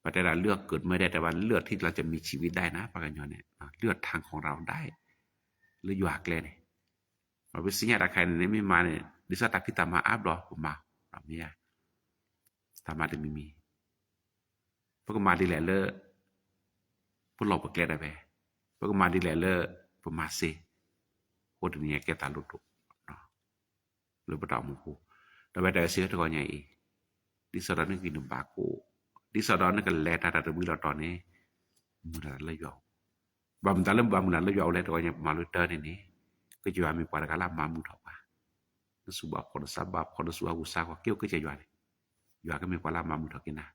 ပတဲဒၣ် เลือกเกิดไม่ได้ แต่ว่าเลือกที่เราจะมีชีวิตได้นะ ပှၤကညီန့ၣ် เลือกทางของเราได้ လၢယွၤကျဲန့ၣ် ပစံးညါတၢ်ခါန့ၣ် မ့ၢ်မၤန့ၣ် ဒ်သိးတၢ်ဖံးတၢ်မၤအါဘျီပမၤ, မ့ၢ်ဧါ, တၢ်မၤတမံၤမံၤ, ပကမၤဒ်လဲၣ်လၢ ပလီၢ်ပကျဲဒၣ်ဝဲ, ပကမၤဒ်လဲၣ်လၢ ပမၤစ့, အဃိတနံၤညါကဲသးလိၣ်ဒိၣ် လၢပတၢ်အိၣ်မူပူၤ, ဒီးဝဲတၢ်စံးတဂီၤညါအံၤ, ဒ်သိးဒီးနဂံၢ်နဘါကအိၣ်, ဒ်သိးဒီးနကလဲၤတၢ်တၢ်တဝံၤလီၤတီၤန့ၣ်, မုၢ်လၢ်တၢ်လၢယွၤအိၣ်, ဘၣ်မနုၤလၢဘၣ်မုၢ်လၢ်လၢယွၤအိၣ်လဲၣ် တဂီၤညါပမၤလိတၢ်န့ၣ်န့ၣ်, ကစၢ်ယွၤမ့ၢ်ပှၤတဂၤလၢအမၤမုာ်ထီၣ်ပှၤ, နစူၢ်ဘၣ်ဖှီၣ်နစးဘၣ်ဖှီၣ် နစူၢ်ဟးဂူာ်စးဂီၤ က့ၤအိၣ်ကစၢ်ယွၤန့ၣ်, ယွၤကမ့ၢ်ပှၤလၢအမၤမုာ်ထီၣ်က့ၤနၤ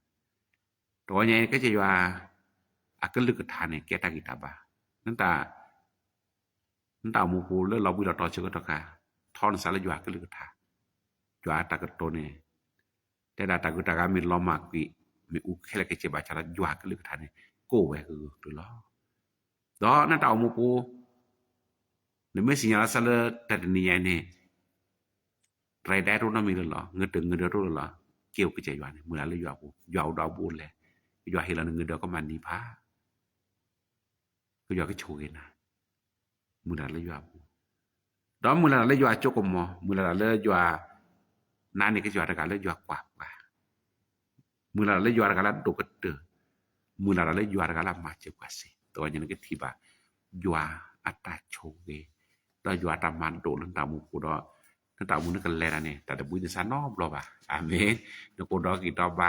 တဂီၤညါအံၤ ကစၢ်ယွၤ အကလုၢ်ကထါန့ၣ် ကဲတၢ်ဂံၢ်တၢ်ဘါ, နတၢ် နတၢ်အိၣ်မူပူၤလၢလီၤဘှံးလီၤတီၤဆၢကတီၢ်ခါ, ထီနစးလၢယွၤအကလုၢ်ကထါ, ယွၤအတၢ်ကတိၤန့ၣ်, တဲဒၣ်တၢ်ဂုၤတၢ်ဂၤမ့ၢ်လီၤမၢ်ကွံာ်, မ့ၢ်အူခဲလၢာ်ခဲဆ့ဘၣ်ဆၣ်ဒီး ယွၤအကလုၢ်ကထါန့ၣ် ကအိၣ်ဝဲဂၢၢ်ဂၢၢ်ကျၢၤကျၢၤလီၤ. ဒီးနတၢ်အိၣ်မူပူၤ နမ့ၢ်စံၣ်ညီၣ်လီၤစၢ်လၢတၢ်တနံၤညါအံၤန့ၣ် ရၤဒဲးတအိၣ်နီတမံၤလၢၤလီၤ, ငၢၢ်တၢ်ငၢၢ်ဒၢးတအိၣ်လၢၤလီၤ, က့ၤအိၣ်ကစၢ်ယွၤန့ၣ် မုၢ်လၢ်လၢယွၤပူၤ, ယွၤအိၣ်ဒီးအဘူးလဲၣ်, ယွၤဟ့ၣ်လီၤနငၢၢ်ဒၢးကမၤနံၤဖး, ကယွၤကဆိၣ်ဂ့ၤနၤ, မုၢ်လၢ်လၢယွၤပူၤ, ဒီးမုၢ်လၢ်လၢယွၤအစိကမီၤ, မုၢ်လၢ်လၢယွၤ နၤန့ၣ်ကစၢ်ယွၤတဂၤလၢယွၤကွၢ်ပှၤ မုၢ်လၢ်လၢယွၤတဂၤလၢအဒိၣ်ကတၢၢ်, မုၢ်လၢ်လၢယွၤတဂၤလၢအမၤစၢၤပှၤစ့ၢ်, တဂီၤညါန့ၣ်ကထံၣ်ဘၣ် ယွၤအတၢ်ဆိၣ်ဂ့ၤ, ဒီးယွၤအတၢ်မၤဒိၣ်လၢနတၢ်အိၣ်မူပူၤဒီး နတၢ်အိၣ်မူနကလဲၤတၢ်န့ၣ် တၢ်တဘှံးနစးနီတဘျီဘၣ်. အၤမ့ၣ်. နကအိၣ်ဒီးဂံၢ်ဒီးဘါ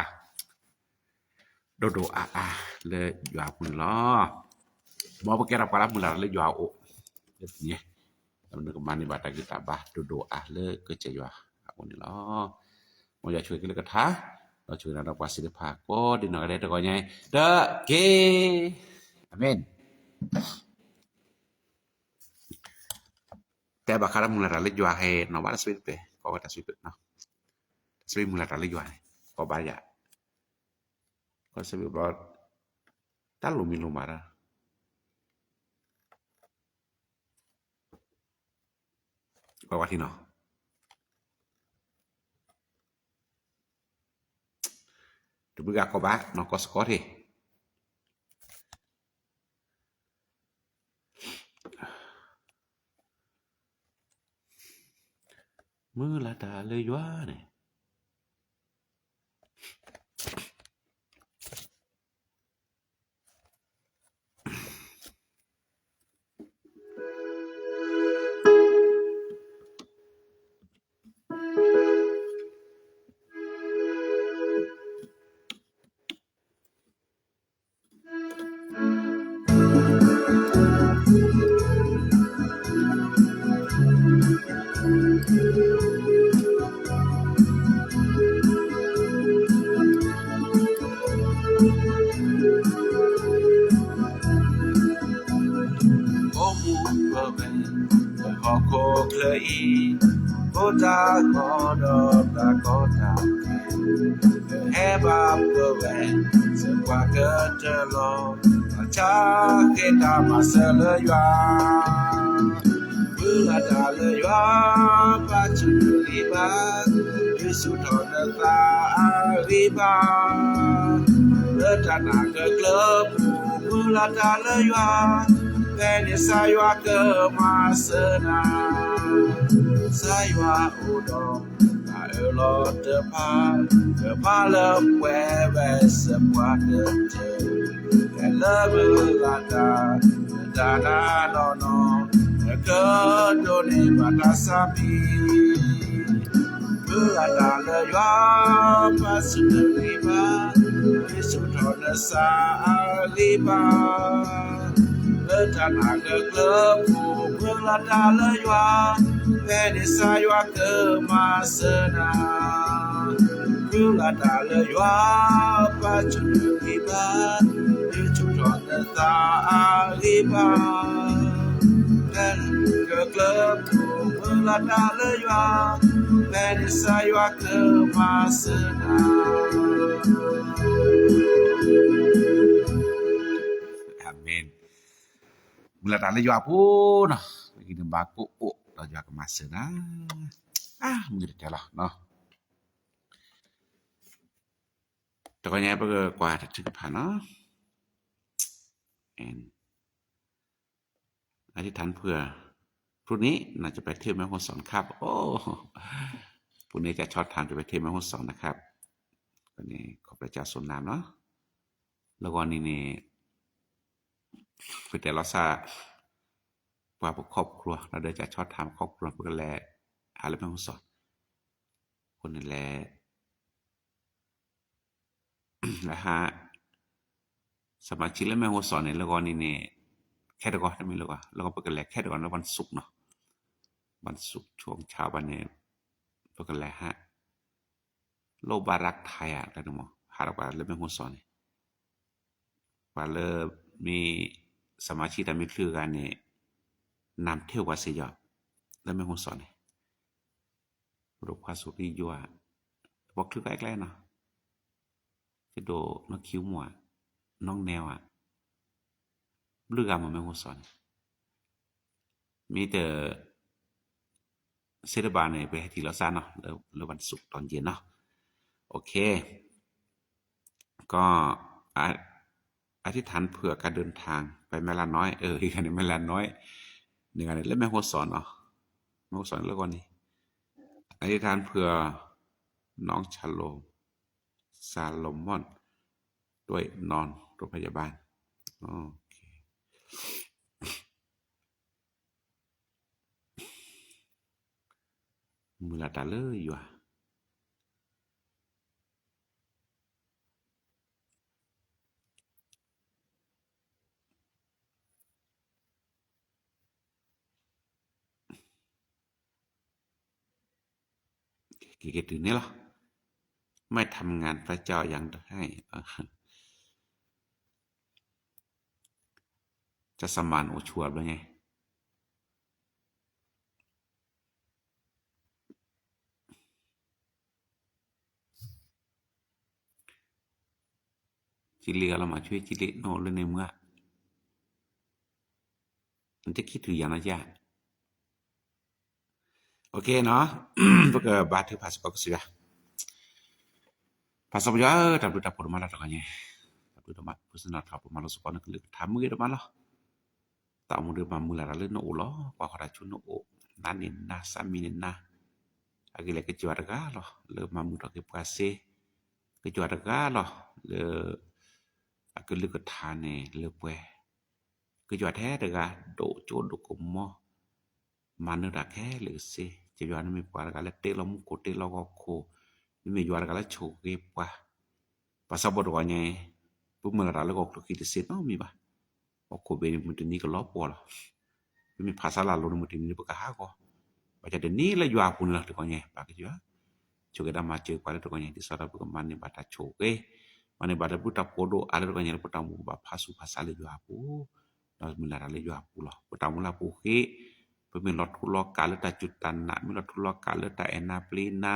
ဒိၣ်ဒိၣ်အါအါလၢယွၤအပူၤန့ၣ်လီၤ. မ်ပကဲထီၣ်ပှၤလၢမုၢ်လၢ်တၢ်လၢယွၤအအိၣ်, လၢညါ, နကမၤန့ၢ်ဘၣ်တၢ်ဂံၢ်တၢ်ဘါဒိၣ်ဒိၣ်အါလၢကစၢ်ယွၤအအိၣ်န့ၣ်လီၤ. မ်ယွၤဆိၣ်ဂ့ၤက့ၤလၢကထါ, ဒီးဆိၣ်ဂ့ၤနၤဒီးပှၤသ့ၣ်တဖၣ်ကိးဒံနီၢ်ဂၤဒဲးတဂီၤညါအံၤတက့ၢ်. အၤမ့ၣ်. တဲဘၣ်ဃးဒီးမုၢ်လၢ်တၢ်လၢယွၤဟဲနီၤ ဘၣ်တၢ်ဆၢ, ကိးဝဲတၢ်ဆၢ, တၢ်ဆၢမုၢ်လၢ်တၢ်လၢယွၤန့ၣ် ကိးဘၣ်ယၤ, ကိးဆၢဘျီ တၢ်လိၣ်မံၤလိၣ်မးဒီး ကွၢ်ကွၢ်ထံနီၤ, တဘျုးဂၤကိးဘၣ်နီၤ ကိးစ့ၢ်ကီးထံ, မုၢ်လၢ်တၢ်လၢယွၤန့ၣ် အိၣ်မူပဝဲ ဟီၣ်ခိၣ်ချၢအံၤ ဖိတၢ်ကီဒီးတၢ်ကီတၢ်ခဲ ဟဲဘၣ်ပဝဲ စၢၤပှၤကတၢၢ်လီၤ ဘၣ်ဆၣ်ကဲတၢ်မၤစၢၤလၢယွၤ မုၢ်လၢ်တၢ်လၢယွၤ ပာ်ဆူၣ်နဂံၢ်ဘါ ဒုးဆူၣ်ထီၣ်နသးအဂံၢ်ဘါ လၢတၢ်နာ်ကကျၢၤပူၤ မုၢ်လၢ်တၢ်လၢယွၤ ဖဲန့ၣ်ကစၢ်ယွၤကမၤစၢၤနၤ ကစၢ်ယွၤအိၣ်ဒီး တၢ်အၢၣ်လီၤတဖၣ် ကမၤလၢပှဲၤဝဲစၢၤပှၤကတၢၢ် ဖဲလၢမုၢ်လၢ်တၢ် တၢ်နးနီၢ်နီၢ် ကဒိးန့ၢ်ဘၣ်တၢ်ဆါမံၤ မုၢ်လၢ်တၢ်လၢယွၤ ပာ်ဆူၣ်နဂံၢ်ဘါ ဒုးဆူၣ်ထီၣ်နသးအဂံၢ်ဘါ လၢတၢ်နာ်ကကျၢၤပူၤ မုၢ်လၢ်တၢ်လၢယွၤ ဖဲန့ၣ်ကစၢ်ယွၤကမၤစၢၤနၤ မုၢ်လၢ်တၢ်လၢယွၤ ပာ်ဆူၣ်နဂံၢ်ဘါ ဒုးဆူၣ်ထီၣ်နသးအဂံၢ်ဘါ လၢကကျၢၤပူၤ မုၢ်လၢ်တၢ်လၢယွၤ ဖဲန့ၣ်ကစၢ်ယွၤကမၤစၢၤနၤ အၤမ့ၣ်. မုၢ်လၢ်တၢ်လၢယွၤအပူၤနီၤ, ဂံၢ်နဘါကအိၣ်ဒီးယွၤကမၤစၢၤနၤ, မုၢ်တတဲလီၤနီၤ, တဂီၤညါပကကွၢ်တၢ်ထုကဖၣ်နီၤ, อธิษฐานเผื่อ พรุ่งนี้นะจะไปเที่ยวแม่ฮ่องสอนครับ โอ้ พรุ่งนี้อาจารย์ชอดทามจะไปเที่ยวแม่ฮ่องสอนนะครับ ก็นี่ขอบพระเจ้าทรงนำเนาะ လၢဂီၤန့ၣ်န့ၣ် ပတဲလီၤစၢ် ပှၤပခီၣ်ပကျိၤ လၢဒီးကၠၢ်ဆီထၣ်ပခီၣ်ပကျိၤ ပကလဲၤဟးလၢမ့ၢ်ဟူစီၣ်, အဃိန့ၣ်လဲၤ လဲၤဟး စမၤဆံလၢမ့ၢ်ဟူစီၣ်န့ၣ် လၢဂီၤန့ၣ်န့ၣ် ခဲတဂီၤ တမ့ၢ်လၢဂီၤ လၢဂီၤပကလဲၤခဲတဂီၤလၢ วันศุกร์နီၤ, วันศุกร์ช่วงเช้าဘၣ်န့ၣ် ပကလဲၤဟး โลบารักไทย တၢ်န့ၣ်မ့ၢ် ဟးဒီးပှၤလၢမ့ၢ်ဟူစီၣ်န့ၣ်, ပှၤလၢမ့ၢ် สมาชิก တၢ်မ့ၢ်ချုးဂၤန့ၣ် นำเที่ยว ပှၤစ့ၢ်ကီး လၢမ့ၢ်ဟူစီၣ်န့ၣ်, ပဒိၣ်ခွါစူၤရံယွၤ ပှၤချုးကျဲကျဲနီၤ, ကဒိၣ်နီၢ်ခံမူၣ်ဧါ, နီၢ်နဲဝါ ဘျုးဂၤမ့ၢ်မ့ၢ်ဟူစီၣ်န့ၣ်, မ့ၢ်တ စ့တဘၣ်န့ၣ် ပဟဲထံၣ်လီၤစၢ်နီၤ လၢ วันศุกร์ตอนเย็นနီၤ, โอเค ก็ อธิษฐานเผื่อการเดินทางไปแม่ลาน้อย เออ อีกอันหนึ่ง แม่ลาน้อย န့ၣ်ဂၤန့ၣ် လၢမ့ၢ်ဟူစီၣ်နီၤ, မ့ၢ်ဟူစီၣ်န့ၣ်လၢဂီၤန့ၣ်, อธิษฐานเผื่อน้องชาโลม ซาโลมอน ด้วยนอนโรงพยาบาล โอเค မုၢ်လၢ်တၢ်လၢယွၤ အၤမ့ၣ်. က့ၤက့ၤတုၤန့ၣ်လီၤ. ไม่ทำงานพระเจ้ายังให้ จะสมานโอชัวร์ ဘျီညါ ကလံၤဂၤလီၤမး ဆွေကလံၤ နအိၣ်လၢန့ၣ်မုၢ်ဧါ, နတခံထုးယၤနီၢ်ယၤ OK နီၤ, ပကဘါထုကဖၣ်စ့ၢ်ကီးကစၢ်ယွၤ, ပၢ်စီၤပီယွၤဧၢ, တၢ်ဘျုးတၢ်ဖှိၣ်ဒိၣ်မးလီၤတဂီၤညါ, တၢ်ဘျုးဒိၣ်မး ပစံးနီၣ်ထီၣ်ပမၤလိစ့ၢ်ကီးနကလုၢ်ကထါမုၢ်ဂ့ၤဒိၣ်မးလီၤ. တၢ်အိၣ်မူဒုးမၤမုာ်လၢ်တၢ်လၢနအိၣ်လီၤ, ကွၢ်ဃီၤတၢ်ဆူနအိၣ်, နၤန့ၣ်နၤ စးမံၤန့ၣ်နၤ, အဂ့ၢ်လဲၣ် ကစၢ်ယွၤတဂၤလီၤ လၢမၤမုာ်ထီၣ်က့ၤပှၤစ့, ကစၢ်ယွၤတဂၤလီၤ လၢ အကလုၢ်ကထါန့ၣ်လၢပှဲၤ, ကစၢ်ယွၤထဲတဂၤ ဒိၣ်ကၠိဒိၣ်ကမီၤ မၤနၢၤတၢ်ခဲလၢာ်ကစ့, ကစၢ်ယွၤနမ့ၢ်ပှၤတဂၤလၢတ့လီၤမူခိၣ်တ့လီၤဂီၤခိၣ်, နမ့ၢ်ယွၤတဂၤလၢဆိၣ်ဂ့ၤပှၤ, ပၢ်စီၤပီတဂီၤညါ, ပမုၢ်လၢ်တၢ်လၢဂီၢ်ကျိၤခံတစ့နီတမံၤဘၣ်, ဟီၣ်ခိၣ်ဘ့ၣ်န့ၣ် မုၢ်တနံၤကလီၤပှီၢ်လီၤ, ပမ့ၢ်ဖးဆါလၢ်လိၤန့ၣ် မုၢ်တနံၤန့ၣ်ပကဟးဂီၤ, ဘၣ်ဆၣ်တနံၤလၢယွၤအပူၤန့ၣ်လီၤတဂီၤညါ, ပၢ်ကစၢ်ယွၤ ဆိၣ်ဂ့ၤဒီးမၤစၢၤပှၤလၢတဂီၤညါ ဒ်သိးဒီးပကမၤန့ၢ်ဘၣ်တၢ်ဆိၣ်ဂ့ၤ, မၤန့ၢ်ဘၣ်တၢ်ဘျုးတၢ်ဖှိၣ်ဒိၣ်အါလၢတဂီၤညါလၢပတၢ်အိၣ်မူဘၣ်ဖးဆူဖးဆါလၢယွၤအပူၤ, ဒီးမုၢ်လၢ်တၢ်လၢယွၤအပူၤလီၤ. ပတၢ်အိၣ်မူလၢအပူၤဃ့, ပမ့ၢ်လီၤထူလီၤကၢ်လၢတၢ်စူၢ်တၢ်နာ်, မ့ၢ်လီၤထူလီၤကၢ်လၢတၢ်အဲၣ်နၤပျ့ၤနၤ,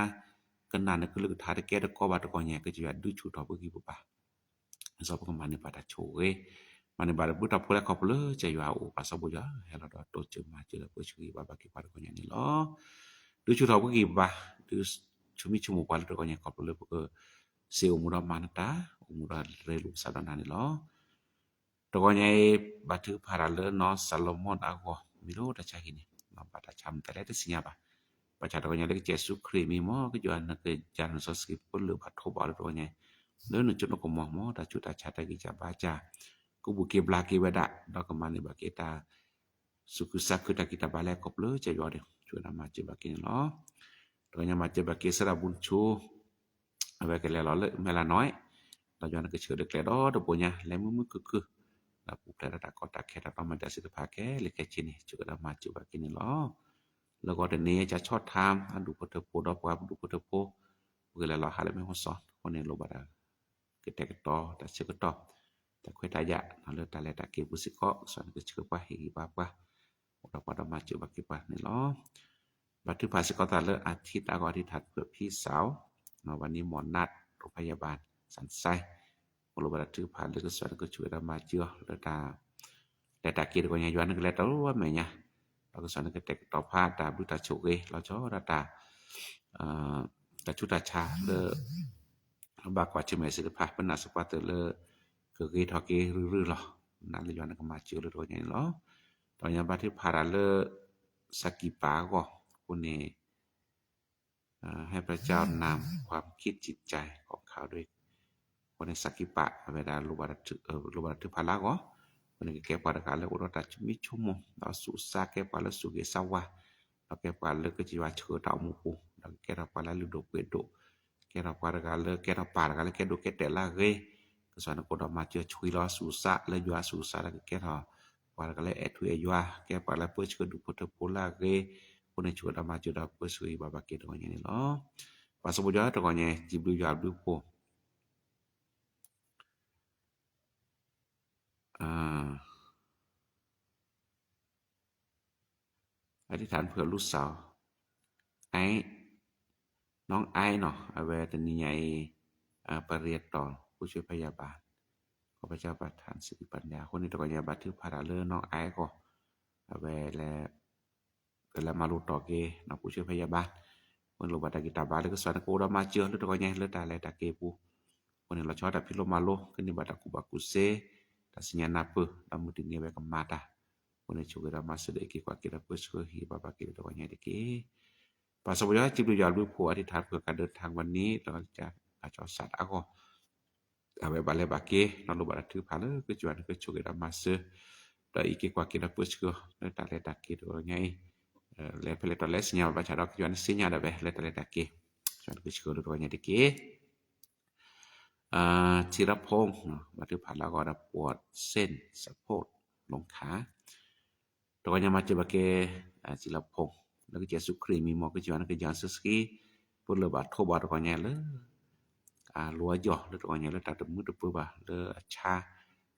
ကနၣ်နကလုၢ်ကထါတကဲတကီဘၣ်တဂီၤညါ, ကစၢ်ယွၤဒုးဆူၣ်ထီၣ်ပဂံၢ်ပဘါ ဒ်သိးပကမၤန့ၢ်ဘၣ်တၢ်ဆိၣ်ဂ့ၤ, မၤန့ၢ်ဘၣ်တၢ်ဘျုးတၢ်ဖှိၣ်လၢခီဖျိလၢကစၢ်ယွၤအအိၣ်, ပၢ်စီၤပီယွၤ ဟဲလီၤဒီးတိစၢၤမၤစၢၤဒီးပၢဆှၢဂံၢ်ဘါဘၣ်က့ၤပှၤတဂီၤညါန့ၣ်လီၤ. ဒုးဆူၣ်ထီၣ်ပဂံၢ်ဘါ, ဒုးဆိမိၣ်ဆိကမိၣ်ပှၤလၢတဂီၤညါ ခီဖျိလၢပကစ့အိၣ်မူဒီးမၤနတၢ်, အိၣ်မူဒီးရ့လိာ်ပသးဒီးနၤန့ၣ်လီၤ. တဂီၤညါအံၤ ဘါထုကဖၣ်တၢ်လၢနီၢ်စၤလမိၣ်အဂီၢ်, မ့ၢ်လၢတၢ်ဆါဟံၣ်န့ၣ်, ဘၣ်တၢ်ဆါမတၤလဲၣ်တသ့ၣ်ညါဘၣ်. ဘၣ်ဆၣ်တဂီၤညါလၢကစၢ်ယ့ၣ်ၡူးခရံာ်မံၤမ့ၢ် ကစၢ်ယွၤနကယၤနစီဆှံပလၢၢ်ဘၣ်ထိးဘၣ်လၢတဂီၤညါ, လၢနကၠိနကမီၤမ့ၢ် တၢ်ဆူးတၢ်ဆါတၢ်ဂံၢ်စၢ်ဘါစၢ်, ကဘူၣ်က့ၤဘျါက့ၤဝဲဒၣ်, ဒီးကမၤန့ၢ်ဘၣ်က့ၤတၢ် သူၣ်ခုသးခုတၢ်ဂံၢ်တၢ်ဘါလၢခီဖျိကစၢ်ယွၤဒီး ဆိၣ်ဂ့ၤဒီးမၤစၢၤဘၣ်က့ၤန့ၣ်လီၤ. တဂီၤညါမၤစၢၤဘၣ်က့ၤစီၤဒၤဘူၣ်ဆူၣ်, အဝဲကလဲၤလီၤလၢမဲၢ်လးနီၢ်, ဒီးယွၤနကဆှၢဒီးကျဲဒီတဘိညါ လဲၤမုာ်မုာ်ခုၣ်ခုၣ်, ဒီးပူၤဖျဲးဒီးတၢ်ကီတၢ်ခဲတၢ်တီမၤဒၢ်သ့ၣ်တဖၣ်ခဲလၢာ်ခဲဆ့န့ၣ် ဆိၣ်ဂ့ၤဒီးမၤစၢၤဘၣ်က့ၤန့ၣ်လီၤ. လၢဂီၤတနံၤ ကဆီၣ်ထါ အဒူၣ်ဖိထၢဖိ ဒီးပှၤဒူၣ်ဖိထၢဖိ, ပကလဲၤလီၤဟးလၢမ့ၣ်ဟီၣ်စီ, အဃိန့ၣ်လိၣ်ဘၣ်တၢ် ကတဲာ်ကတီၤ တၢ်ဆၢကတီၢ်, တၢ်ခွဲးတၢ်ယာ် လၢတၢ်လဲၤတၢ်က့ၤပူၤစ့ၢ်ကီး, ကစၢ်နကဆှၢပှၤဟ့ၣ်ဂံၢ်ဘါပှၤ, အိၣ်ဒီးပှၤဒီးမၤစၢၤဘၣ်က့ၤပှၤန့ၣ်လီၤ. ဘါထုကဖၣ်စ့ၢ်ကီးသးလၢအထံတၢ်ဂီၤ အထံထၣ်တဖျၢၣ်ဖံစၢ်, ဝဲန့ၣ်မီၢ်နး ရိဖယၤဘၣ် စၣ်စဲ, အိၣ်လိၣ်ဘၣ်တၢ်ထုကဖၣ်လၢကစၢ်နကဆိၣ်ဂ့ၤဒီးမၤစၢၤအီၤ လၢတၢ် လဲၤတၢ်က့ၤတဂီၤညါ ယွၤနကလဲၤတၢ်လၢအမဲာ်ညါ, ဒီးကစၢ်နကတဲာ်ကတီၤဖးတၢ်ဘျုးတၢ်ဆိၣ်ဂ့ၤ လီၤဆီဒၣ်တၢ် တၢ်ဆူးတၢ်ဆါလၢ ဘၣ်ကွၢ်ဆၢၣ်မဲာ်သ့ၣ်တဖၣ် ပနာ်စ့ၢ်ကီးသ့ၣ်လၢ ကဂ့ၤထီၣ်က့ၤရုၢ်ရုၢ်လီၤ. နာ်လၢယွၤနကမၤစၢၤလၢတဂီၤညါန့ၣ်လီၤ. တဂီၤညါဘါထုကဖၣ်တၢ်လၢ စးကံးပာ်အဂီၢ်, အဃိန့ၣ် ให้พระเจ้านำความคิดจิตใจของเขาด้วย, အဃိန့ၣ် စးကံးပာ် အဝဲဒၣ် လိၣ်ဘၣ်တၢ်ထုကဖၣ်လၢအဂီၢ်, အဃိန့ၣ် ကကဲပှၤတဂၤလၢအိၣ်ဒီးတၢ်ဆိမိၣ်ဆိကမိၣ် ဒီးသူၣ်စၢ် ကဲပှၤလၢသူၣ်ဂ့ၤသးဝါ, ဒီးကဲပှၤလၢကစၢ်ယွၤဆှၢတၢ်အိၣ်မူပူၤ, ဒီးကကဲထီၣ်ပှၤလၢလုၢ်ဒိၣ်ပှ့ၤဒိၣ်, ကဲထီၣ်ပှၤတဂၤလၢ ကဲထီၣ်ပၢ်တဂၤလၢကဲဒိၣ်ကဲတဲာ်လၢအဂ့ၤ, ကစၢ်နကအိၣ်ဒီးမၤစၢၤဆှံလီၤသူၣ်စၢ် လၢယွၤသူၣ်စၢ် ဒီးကကဲထီၣ် ပှၤတဂၤလၢအဲၣ်ထူအဲၣ်ယွၤ, ကဲပှၤလၢပၢဆှၢဒူၣ်ဖိထၢဖိလၢအဂ့ၤ, အဃိန့ၣ် ဆိၣ်ဂ့ၤဒီးမၤစၢၤဒီးပၢဆှၢဂံၢ်ဘါဘၣ်က့ၤတဂီၤညါန့ၣ်လီၤ. ပၢ်စီၤပီယွၤတဂီၤညါ စံးဘျုးယွၤဘျုးဖှိၣ် အ အဓိဋ္ဌာန် เผื่อลูกสาว ไอซ์ น้องไอซ์နီၤ အဝဲတနံၤညါအံၤ ไปเรียนต่อผู้ช่วยพยาบาล ขอพระเจ้าประทานสติปัญญา အဃိန့ၣ် တဂီၤညါဘါထုကဖၣ်တၢ်လၢ น้องไอซ์ အဂီၢ် အဝဲလဲၤ ကလဲၤမၤလိတီၢ်က့ၤ ผู้ช่วยพยาบาล အဃိန့ၣ်လိၣ်ဘၣ်တၢ်ဂံၢ်တၢ်ဘါလၢကစၢ်နကအိၣ်ဒီးမၤစၢၤလၢတဂီၤညါလၢတၢ်လဲၤတၢ်က့ၤအပူၤ, အဃိန့ၣ် လီၤဆီတၢ်ဖံးလိမၤလိ ကန့ၢ်ဘၣ်တၢ်ကူၣ်ဘၣ်ကူၣ်သ့, တၢ်သ့ၣ်ညါနၢ်ပၢၢ် ဒီးမုၢ်တနံၤအဝဲကမၤတၢ်, အဃိန့ၣ် ဆိၣ်ဂ့ၤဒီးမၤစၢၤဒီးအံးက့ၤကွၢ်က့ၤဒီးပၢဆှၢဟ့ၣ်ဘၣ်ဘၣ်က့ၤလၢတဂီၤညါတက့ၢ်. ပၢ်စီၤပီယွၤ စံးဘျုးယွၤဘျုးဖှိၣ် အဓိဋ္ဌာန် เผื่อการเดินทางวันนี้ ဒီးကစၢ်အကစီၣ်စးတၢ်အဂီၢ် အဝဲဘၣ်လဲၤဘၣ်က့ၤ ဒီးလိၣ်ဘၣ်တၢ်ထုကဖၣ်လၢကစၢ်ယွၤနကဆိၣ်ဂ့ၤဒီးမၤစၢၤ, ဒီးအံးက့ၤကွၢ်က့ၤဒီးပၢဆှၢ လၢတၢ်လဲၤတၢ်က့ၤတဂီၤညါအံၤ, လဲၤဖဲလဲၣ်တီၤလဲၣ်သ့ၣ်ညါဘၣ်ဘၣ်ဆၣ်ဒီး ကစၢ်ယွၤနသ့ၣ်ညါဒၣ်ဝဲလၢတၢ်လဲၤတၢ်က့ၤ, ကစၢ်ယွၤနကဆိၣ်ဂ့ၤလၢတဂီၤညါတက့ၢ်. ထံရဖုန်း ဘါထုကဖၣ်လၢအဂီၢ်ဒီး ปวดเส้นสะโพกลงขา တဂီၤညါမၤစၢၤဘၣ်က့ၤ ထံရဖုန်း လၢကစၢ်ယ့ၣ်ၡူးခရံာ်မံၤမ့ၢ် ကစၢ်ယွၤနကယၤစီဆှံ ပလၢၢ်ဘၣ်ထိးဘၣ်တဂီၤညါလၢ အလိၤအယီၢ်လၢတဂီၤညါလၢတၢ်တမုာ်တပၢၤဘၣ် လၢအဆါ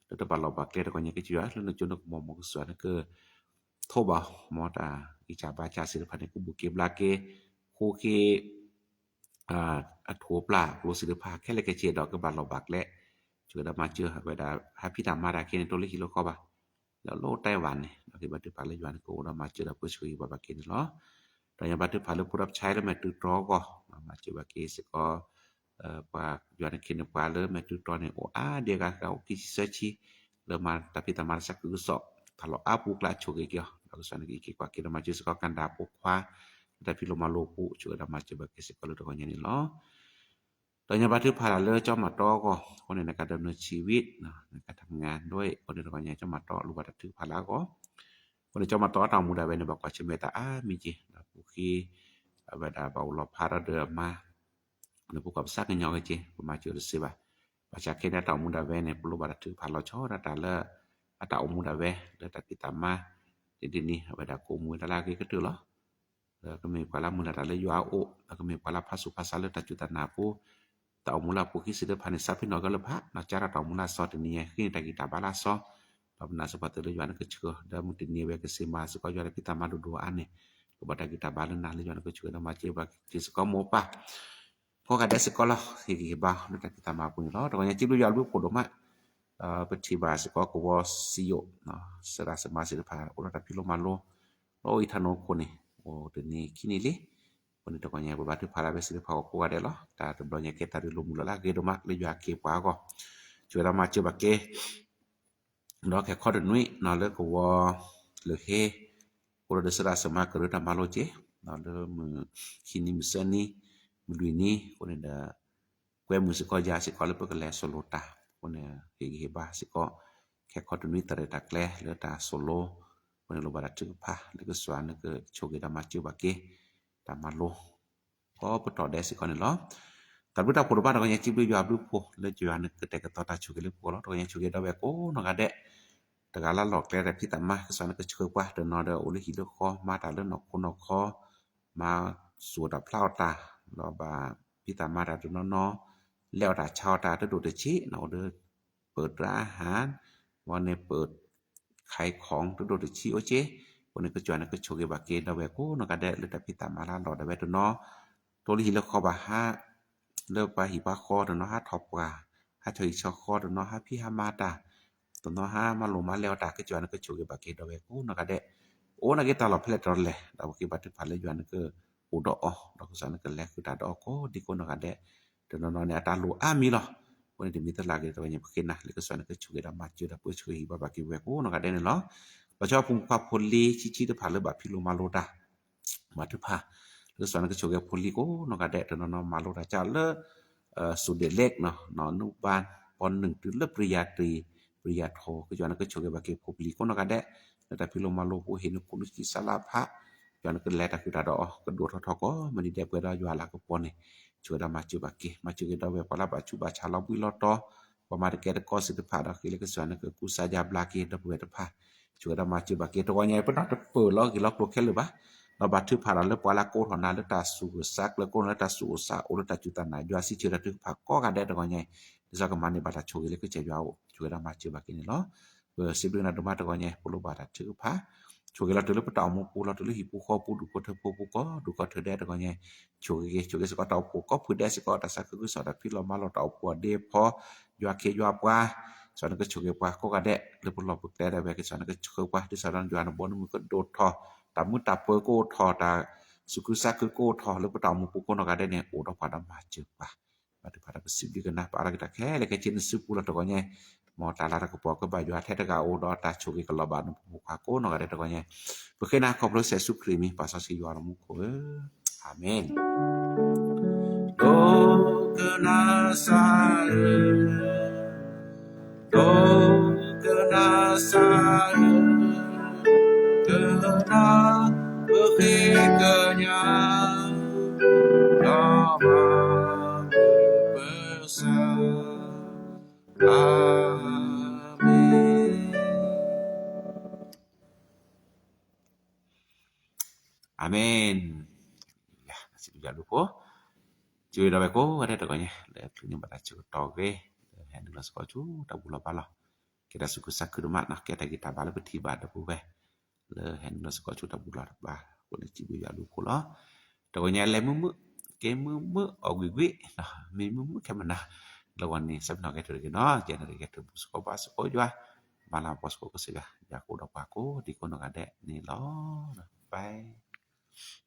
လၢတဘၣ်လီၢ်ဘၣ်ကျဲတဂီၤညါ ကစၢ်ယွၤလၢနကၠိနကမီၤ မ်ကစၢ်ယွၤနက ထိးဘၣ် မ်တၢ်ဂံၢ်စၢ်ဘါစၢ်သ့ၣ်တဖၣ်န့ၣ် ကဘူးက့ၤဘျါက့ၤ ဃိက့ၤ အထိးပျၢ်ကျိသ့ၣ်တဖၣ် ခဲလၢာ်ခဲဆ့ဒီးကဘၣ်လီၢ်ဘၣ်ကျဲ ဆိၣ်ဂ့ၤဒီးမၤစၢၤ အဝဲဒၣ် ဟးဖံးတၢ်မၤတၢ်ခဲန့ၣ် တိလၢဟံၣ်လၢဃီဘၣ် ဒီးလၢတၢ်ဝၣ်န့ၣ် ဒီးက့ၤဘါထုကဖၣ်လၢယွၤနကအိၣ်ဒီးမၤစၢၤဒီးပၢဆှၢဟံၣ်ဘၣ်ဘၣ်က့ၤန့ၣ်လီၤ. ဒီးယွၤဘါထုကဖၣ်လၢဖိဒီးဖဆါလၢမဲာ်တုၤတြီအဂီၢ် မၤစၢၤဘၣ်က့ၤစ့ၢ်ကီး ပှၤယွၤနခ့န့ၣ်ပှၤလၢမဲာ်တုၤတြီန့ၣ် အိၣ်အါဒံးအဂၤ အိၣ်ခံဆံသၢဆံ လၢမၤတၢ်ဖံးတၢ်မၤတၢ်ဆါခုကစီၣ် တၢ်လီၢ်အါပူၤကျါဆိၣ်ဂ့ၤက့ၤအီၤ ဒီးကစၢ်နကအံးက့ၤကွၢ်က့ၤဒီးမၤစၢၤစ့ၢ်ကီး ကၣ်ဒၣ်ဖိခွါ လၢတၢ်ဖံးလိမၤလိပူၤ ဆိၣ်ဂ့ၤဒီးမၤစၢၤဘၣ်က့ၤစ့ၢ်ကီးလၢတဂီၤညါန့ၣ်လီၤ. ဒီးယွၤဘါထုကဖၣ်လၢကၠီမၤတီအဂီၢ် အဃိန့ၣ် နကဒိးနုာ်ဆံးဝံၤ နကထၢၣ်မုၢ်ငါဒွဲၣ် အဃိန့ၣ်တဂီၤညါ ကၠီမၤတီလိၣ်ဘၣ်တၢ်ထုကဖၣ်လၢအဂီၢ် အဃိန့ၣ် ကၠီမၤတီအတၢ်အိၣ်မူဒၣ်ဝဲန့ၣ် ဘၣ်ကွၢ်ဆၢၣ်မဲာ်တၢ်အါမံၤက့ၤ ဒီးပူၤဃ့ အဝဲဒၣ်ဘၣ်အိၣ်လီၤဖးဒီးဒီးမါ လၢပကွၢ်ပစးကညီက့ၤ ပမၤစၢၤတစ့ဘၣ်. ဘၣ်ဆၣ်ခဲန့ၣ် အတၢ်အိၣ်မူဒၣ်ဝဲန့ၣ် ပလိၣ်ဘၣ်တၢ်ထုကဖၣ်လီၤဆီဒၣ်တၢ်လၢ အတၢ်အိၣ်မူဒၣ်ဝဲ လၢတၢ်ဖံးတၢ်မၤ ဒ်ဒ်န့ၣ် အဝဲဒၣ်ကအိၣ်မူဝဲဒၣ်လၢအဂ့ၤကတၢၢ်လီၤ. ဒီးကမ့ၢ်ပှၤလၢမုၢ်လၢ်တၢ်လၢယွၤအအိၣ် ဒီးကမ့ၢ်ပှၤလၢဖးဆူးဖးဆါလၢတၢ်စူၢ်တၢ်နာ်အပူၤ တၢ်အိၣ်မူလၢအပူၤဃံစ့ၢ်တဖၣ်န့ၣ် စးဖ့နီၣ်ကလၢဖး နီၢ်ကါထီၣ်တၢ်အိၣ်မူလၢအစီတနံၤညါ ဃ့န့ၢ်တၢ်ဂံၢ်တၢ်ဘါလၢအစီ ဒီးပနာ်စ့ၢ်ကီးသုလၢယွၤနကဆှၢ ဒီးမုၢ်တနံၤဝဲကစ့မၤစ့ၢ်ကီးယွၤတၢ်ဖံးတၢ်မၤဒိၣ်ဒိၣ်အါန့ၣ် ကဘၣ်တၢ်ဂံၢ်တၢ်ဘါလၢနၤလၢယွၤနကဆှၢ ဒီးမၤစၢၤဘၣ်က့ၤစ့ၢ်ကီးမိၢ်ပၢ် ကိးဂၤဒဲးစ့ၢ်ကီးလီၤ ဟ့ၣ်ဂံၢ်ဟ့ၣ်ဘါလၢတၢ်ဖံးတၢ်မၤအပူၤန့ၣ်လီၤ. တဂီၤညါစံးဘျုးယွၤဘျုးဖှိၣ်ဒိၣ်မး ပထံၣ်ဘၣ်စ့ၢ်ကီးကဝီၤစံယိၣ် စရၣ်စမါသ့ၣ်တဖၣ် အိၣ်ဒီးတၢ်ဖံးလိမၤလိ လၢအိၣ်အံးထီၣ်နိခိၣ်န့ၣ် အိၣ်တနံၤခံနံၤလံ. အဃိန့ၣ်တဂီၤညါ ပဘါထုကဖၣ်လၢအဝဲသ့ၣ်တဖၣ်အဂီၢ်ကိးဂၤဒဲးလီၤ. တၢ်တဘျီညါကဲတၢ်ရ့လိာ်မုာ်လီၤလၢအဂ့ၤဒိၣ်မး လၢယွၤက့ၤပှၤအဂီၢ် ဆိၣ်ဂ့ၤဒီးမၤစၢၤဘၣ်က့ၤ ဒီးခဲခီတနွံ လၢကဝီၤလၢဟ့ အိၣ်ဒီးစရၣ်စမါကရၢတၢ်မၤလိက့ၤ လၢမုၢ်ခံနံၤမုၢ်ဆ့နံၤ မုၢ်လွံၢ်နံၤ အဃိန့ၣ်ဒီး ကွဲမုာ်စ့ၢ်ကီးယၤစ့ၢ်ကီးလၢပကလဲၤစိၤလိၤတၢ် အဃိန့ၣ် ဟ့ၣ်ဂံၢ်ဟ့ၣ်ဘါစ့ၢ်ကီး ခဲခီတနွံတၢ်ရဲၣ်တၢ်ကျဲၤလၢတၢ်စိၤလိၤ အဃိန့ၣ်လိၣ်ဘၣ်တၢ်ထုကဖၣ် လၢကစၢ်နကဆိၣ်ဂ့ၤဒီးမၤစၢၤဘၣ်က့ၤ တၢ်မၤလိ ကိးပတီၢ်ဒဲးစ့ၢ်ကီးန့ၣ်လီၤ. တၢ်ဘျုးတၢ်ဖှိၣ်ဒိၣ်မးတဂီၤညါ စံးဘျုးယွၤဘျုးဖှိၣ် လၢယွၤနကတဲာ်ကတီၤတၢ်ဆိၣ်ဂ့ၤလၢပဂီၢ်လီၤ. တဂီၤညါဆိၣ်ဂ့ၤဒီးဝဲကိးနီၢ်ဂၤဒဲး တဂၤလၢလီၢ်ကျဲတၢ်ဖံးတၢ်မၤ ကစၢ်နကဆှၢပှၤ တနီၤဒီးအိၣ်လၢဟံၣ်လၢဃီ မၤတၢ်လၢနီၢ်ခိနီၢ်ခီ မၤစူၢ်တၢ်ဖျါအီၣ်တၢ် ဒီးဘၣ်ဖံးတၢ်မၤတၢ်တနီၤနီၤ လဲၤအီၣ်တၢ်ဆါအီၣ်တၢ်တဒိၣ်တဆံး အိၣ်ဒီး ပၢၢ်တြၢ်အဟၣ် ဝဲန့ၣ်ပၢၢ် ခးခီၣ် တဒိၣ်တဆံးအိၣ်က့ အဃိန့ၣ် ကစၢ်ယွၤန့ၣ်ကဆိၣ်ဂ့ၤဘၣ်က့ၤဒီးဝဲကိးနီၢ်ဂၤဒဲး လၢတၢ်ဖံးတၢ်မၤလၢအလီၢ်ဒၣ်ဝဲတနီၤ တိလၢဟံၣ်လၢဃီဘၣ်ဟး လၢပှၤဟံၣ်ပှၤဃီတနီၤ ဟးထီၣ်ပှၢ် ဟးဆီၣ်ဟံၣ်ဆီၣ်ဃီတနီၤ ဟးဖံးဟးမၤတၢ် တနီၤဟးမၤလိာ်မၤလဲအီၣ်တၢ် ကစၢ်ယွၤန့ၣ်ကဆိၣ်ဂ့ၤဘၣ်က့ၤဒီးဝဲကိးနီၢ်ဂၤဒဲး အိၣ်နာ်က့တၢ်လီၢ်ဖဲလဲၣ်တတီၤလဲၣ် ဒီးပက့ၤဘါထုကဖၣ်လၢယွၤန့ၣ်ကအိၣ်ဒီးအီၤ ဒီးကစၢ်န့ၣ်ကလဲၤဃုာ်တၢ်ဒီးအီၤကိးဒံကိးနီၢ်ဂၤဒဲး တနီၤနီၤန့ၣ် အတၢ်လိၣ်အါမံၤလီၤ. အဃိန့ၣ် တမံၤတလၢ်ဂ့ၤ တဂီၤညါပဃ့နၤ လၢကစၢ်န့ၣ်ကဆိၣ်ဂ့ၤဒီးမၤစၢၤဒီးပၢဆှၢဟံၣ်ဘၣ်ဘၣ်က့ၤဝဲကိးနီၢ်ဂၤဒဲးန့ၣ်လီၤ. လီၤဆီဖိမုၣ်ခွါဖိလံၤဆံးဆံးတဖၣ်လၢဘၣ်ဖံးလိမၤလိတၢ် ဘါထုကဖၣ် လၢကစၢ်န့ၣ်ကဆိၣ်ဂ့ၤဖိလံၤကိးနီၢ်ဂၤဒဲး တနီၤနီၤမၤလိတၢ်ကၢ်လၢ စူၢ်ဒ့ၣ်လဲၣ် နီၢ်နုၢ်ဘၣ် ပီၢ်နုၢ်တုၤလၢပရံယၤတြံၤ ပရံယၤထီၣ် ကစၢ်န့ၣ်ကဆိၣ်ဂ့ၤဘၣ်က့ၤဖိပလံၤကိးနီၢ်ဂၤဒဲး လၢတၢ်ဖံးလိမၤလိပူၤ ဟ့ၣ်နုာ်ခိၣ်နုာ်ဆံးစါလၢဖး ကစၢ်န့ၣ်ကလဲၤတၢ်ဃုာ်တၢ်ဒီးအီၤ ကဒိၣ်ထီၣ်ထီထီၣ်ကိးမုၢ်နံၤဒဲးပှဲၤဒီးယွၤလၤကပီၤန့ၣ် ဆိၣ်ဂ့ၤဒီးမၤစၢၤဘၣ်က့ၤ မၤစၢၤက့ၤဒီးဝဲပှၤလၢဘၣ်ဆူးဘၣ်ဆါလီၤဘှံးလီၤတီၤ ပှၤမၤတကဲတကီသ့ၣ်တဖၣ်ဒီးဃ့လၢကစၢ်န့ၣ်ကကူစါယါဘျါက့ၤဒီပုၢ်ဝဲၢ်တဖၣ် ဆိၣ်ဂ့ၤဒီးမၤစၢၤဘၣ်က့ၤ တဂီၤညါအံၤ ပနီၢ်တပၢၢ်လီၤဂ့ၢ်လီၤကျိၤခဲလၢာ်ဘၣ် ဒီးဘါထုကဖၣ်ဒီးလၢပှၤလၢကိးထီၣ်နၤလၢတၢ်သူၣ်ဂၢၢ်သးကျၢၤ ကိးထီၣ်နၤလၢတၢ်သူၣ်အိၣ်သးအိၣ်လၢတၢ်စူၢ်တၢ်နာ် ယွၤစံးဆၢတၢ်ထုကဖၣ်ကိးဂၤဒဲးတဂီၤညါအံၤ ဒ်သိးကမၤန့ၢ်ဘၣ်တၢ်ဆိၣ်ဂ့ၤလၢကစၢ်ယွၤအအိၣ် ဆိၣ်ဂ့ၤဒီးမၤစၢၤဘၣ်က့ၤန့ၣ်လီၤ. ပစံးဘျုးနၤဒိၣ်မးတဂီၤညါ ပလိၣ်ဘၣ်တၢ်ထုကဖၣ် ဆိၣ်ဂ့ၤလီၤတုၤလၢပတၢ်အိၣ်မူပူၤ လီၤတုၤလၢဟံၣ်ပူၤဃီပူၤ ဒူၣ်ဖိထၢဖိပူၤကိးဒူၣ်ကိးထၢဒဲးတဂီၤညါအံၤ ဆိၣ်ဂ့ၤက့ၤ ဆိၣ်ဂ့ၤစ့ၢ်ကီးတၢ်အိၣ်ဖှိၣ်ကိးဖုဒဲးစ့ၢ်ကီး တၢ်သးခုကစီၣ် တၢ်ဖံးလီၤမၤလီၤ တၢ်အိၣ်ဖှိၣ်အဒ့အဖီ ယွၤခ့ယွၤပှၤ ကစၢ်န့ၣ်ကဆိၣ်ဂ့ၤပှၤကိးဂၤဒဲး လၢပလီၢ်ပကျဲဒၣ်ဝဲ ကစၢ်န့ၣ်ကဆှၢပှၤ ဒ်သိးဒီးယွၤနဘီနမုၢ်ကဒိၣ်ထီၣ် တၢ်မုာ်တၢ်ပၢၤကအိၣ်ထီၣ် တၢ်သူၣ်ခုသးခုကအိၣ်ထီၣ် လၢပတၢ်အိၣ်မူပူၤကိးနီၢ်ဂၤဒဲးန့ၣ် အိၣ်ဒီးပှၤဒီးမၤစၢၤပှၤ ဘါထုကဖၣ်ဒီးပစံးဘျုးက့ၤနၤ ပအါထီၣ်က့ၤတၢ်ခဲလၢာ်ခဲဆ့နစုပူၤလီၤတဂီၤညါအံၤ မ်တၢ်လၤတၢ်ကပီၤကဘၣ်ယွၤထဲတဂၤအိၣ်ဒီးတၢ်ဆိၣ်ဂ့ၤကလီၤဘၣ်နဖိမုၣ်ခွါကိးနီၢ်ဂၤဒဲးတဂီၤညါအံၤ ပဃ့နၤခီဖျိကစၢ်ယ့ၣ်ၡူးခရံာ်အမံၤ ပၢ်စီဆှံယွၤလၢမူခိၣ်ဧၢ အၤမ့ၣ် ဒိကနၣ်စၢ်ဧၢ, ဒိကနၣ်စၢ်ဧၢ, ကနၣ်ပဃ့ကညး, ဒီးမၤပစၢ်, အၤမ့ၣ်. အၤမ့ၣ်. ယၤ စံးဘျုးယွၤဒိၣ်ဖိ, တုၤဒီးဝဲကိးဂၤဒဲးတဂီၤညါ လၢအချုးန့ၢ်ဘၣ်တၢ်ဆၢကတီၢ်ဂ့ၤ လၢဟဲနုာ်လီၤစ့ၢ်ကီးဆူတၢ်ဘူၣ်လီၤဘါလီၤ, ကဲတၢ်သူၣ်ခုသးခုဒိၣ်မးနီၤ, ကဲတၢ်ဂံၢ်တၢ်ဘါလၢပထံၣ်ဘၣ်ဒီပုၢ်ဝဲၢ် လၢဟဲနုာ်လီၤစ့ၢ်ကီးဆူတၢ်ဘူၣ်လီၤဘါအဃိန့ၣ် စံးဘျုးယွၤအဘျုးအဖှိၣ်လီၤ. တဂီၤညါလဲၤမုာ်မုာ်, က့ၤမုာ်မုာ်, အီၣ်ကွံာ်ကွံာ်, မံမုာ်မုာ်ခဲမုာ်နၤ, လၢဂီၤန့ၣ် ဆၢဖှိၣ်နီၤကဟဲတုၤတဂ့ၤနီၤ, ယဲန့ၣ်တဂ့ၤတုၤဘူၣ်စ့ၢ်ကီးဘါစ့ၢ်ကီးယွၤ, မၤလၤကပီၤစ့ၢ်ကီးကစၢ်ယွၤ, ယၤကအိၣ်ဒီးပှၤကိးဒံကိးနီၢ်ဂၤဒဲးန့ၣ်လီၤ. Bye.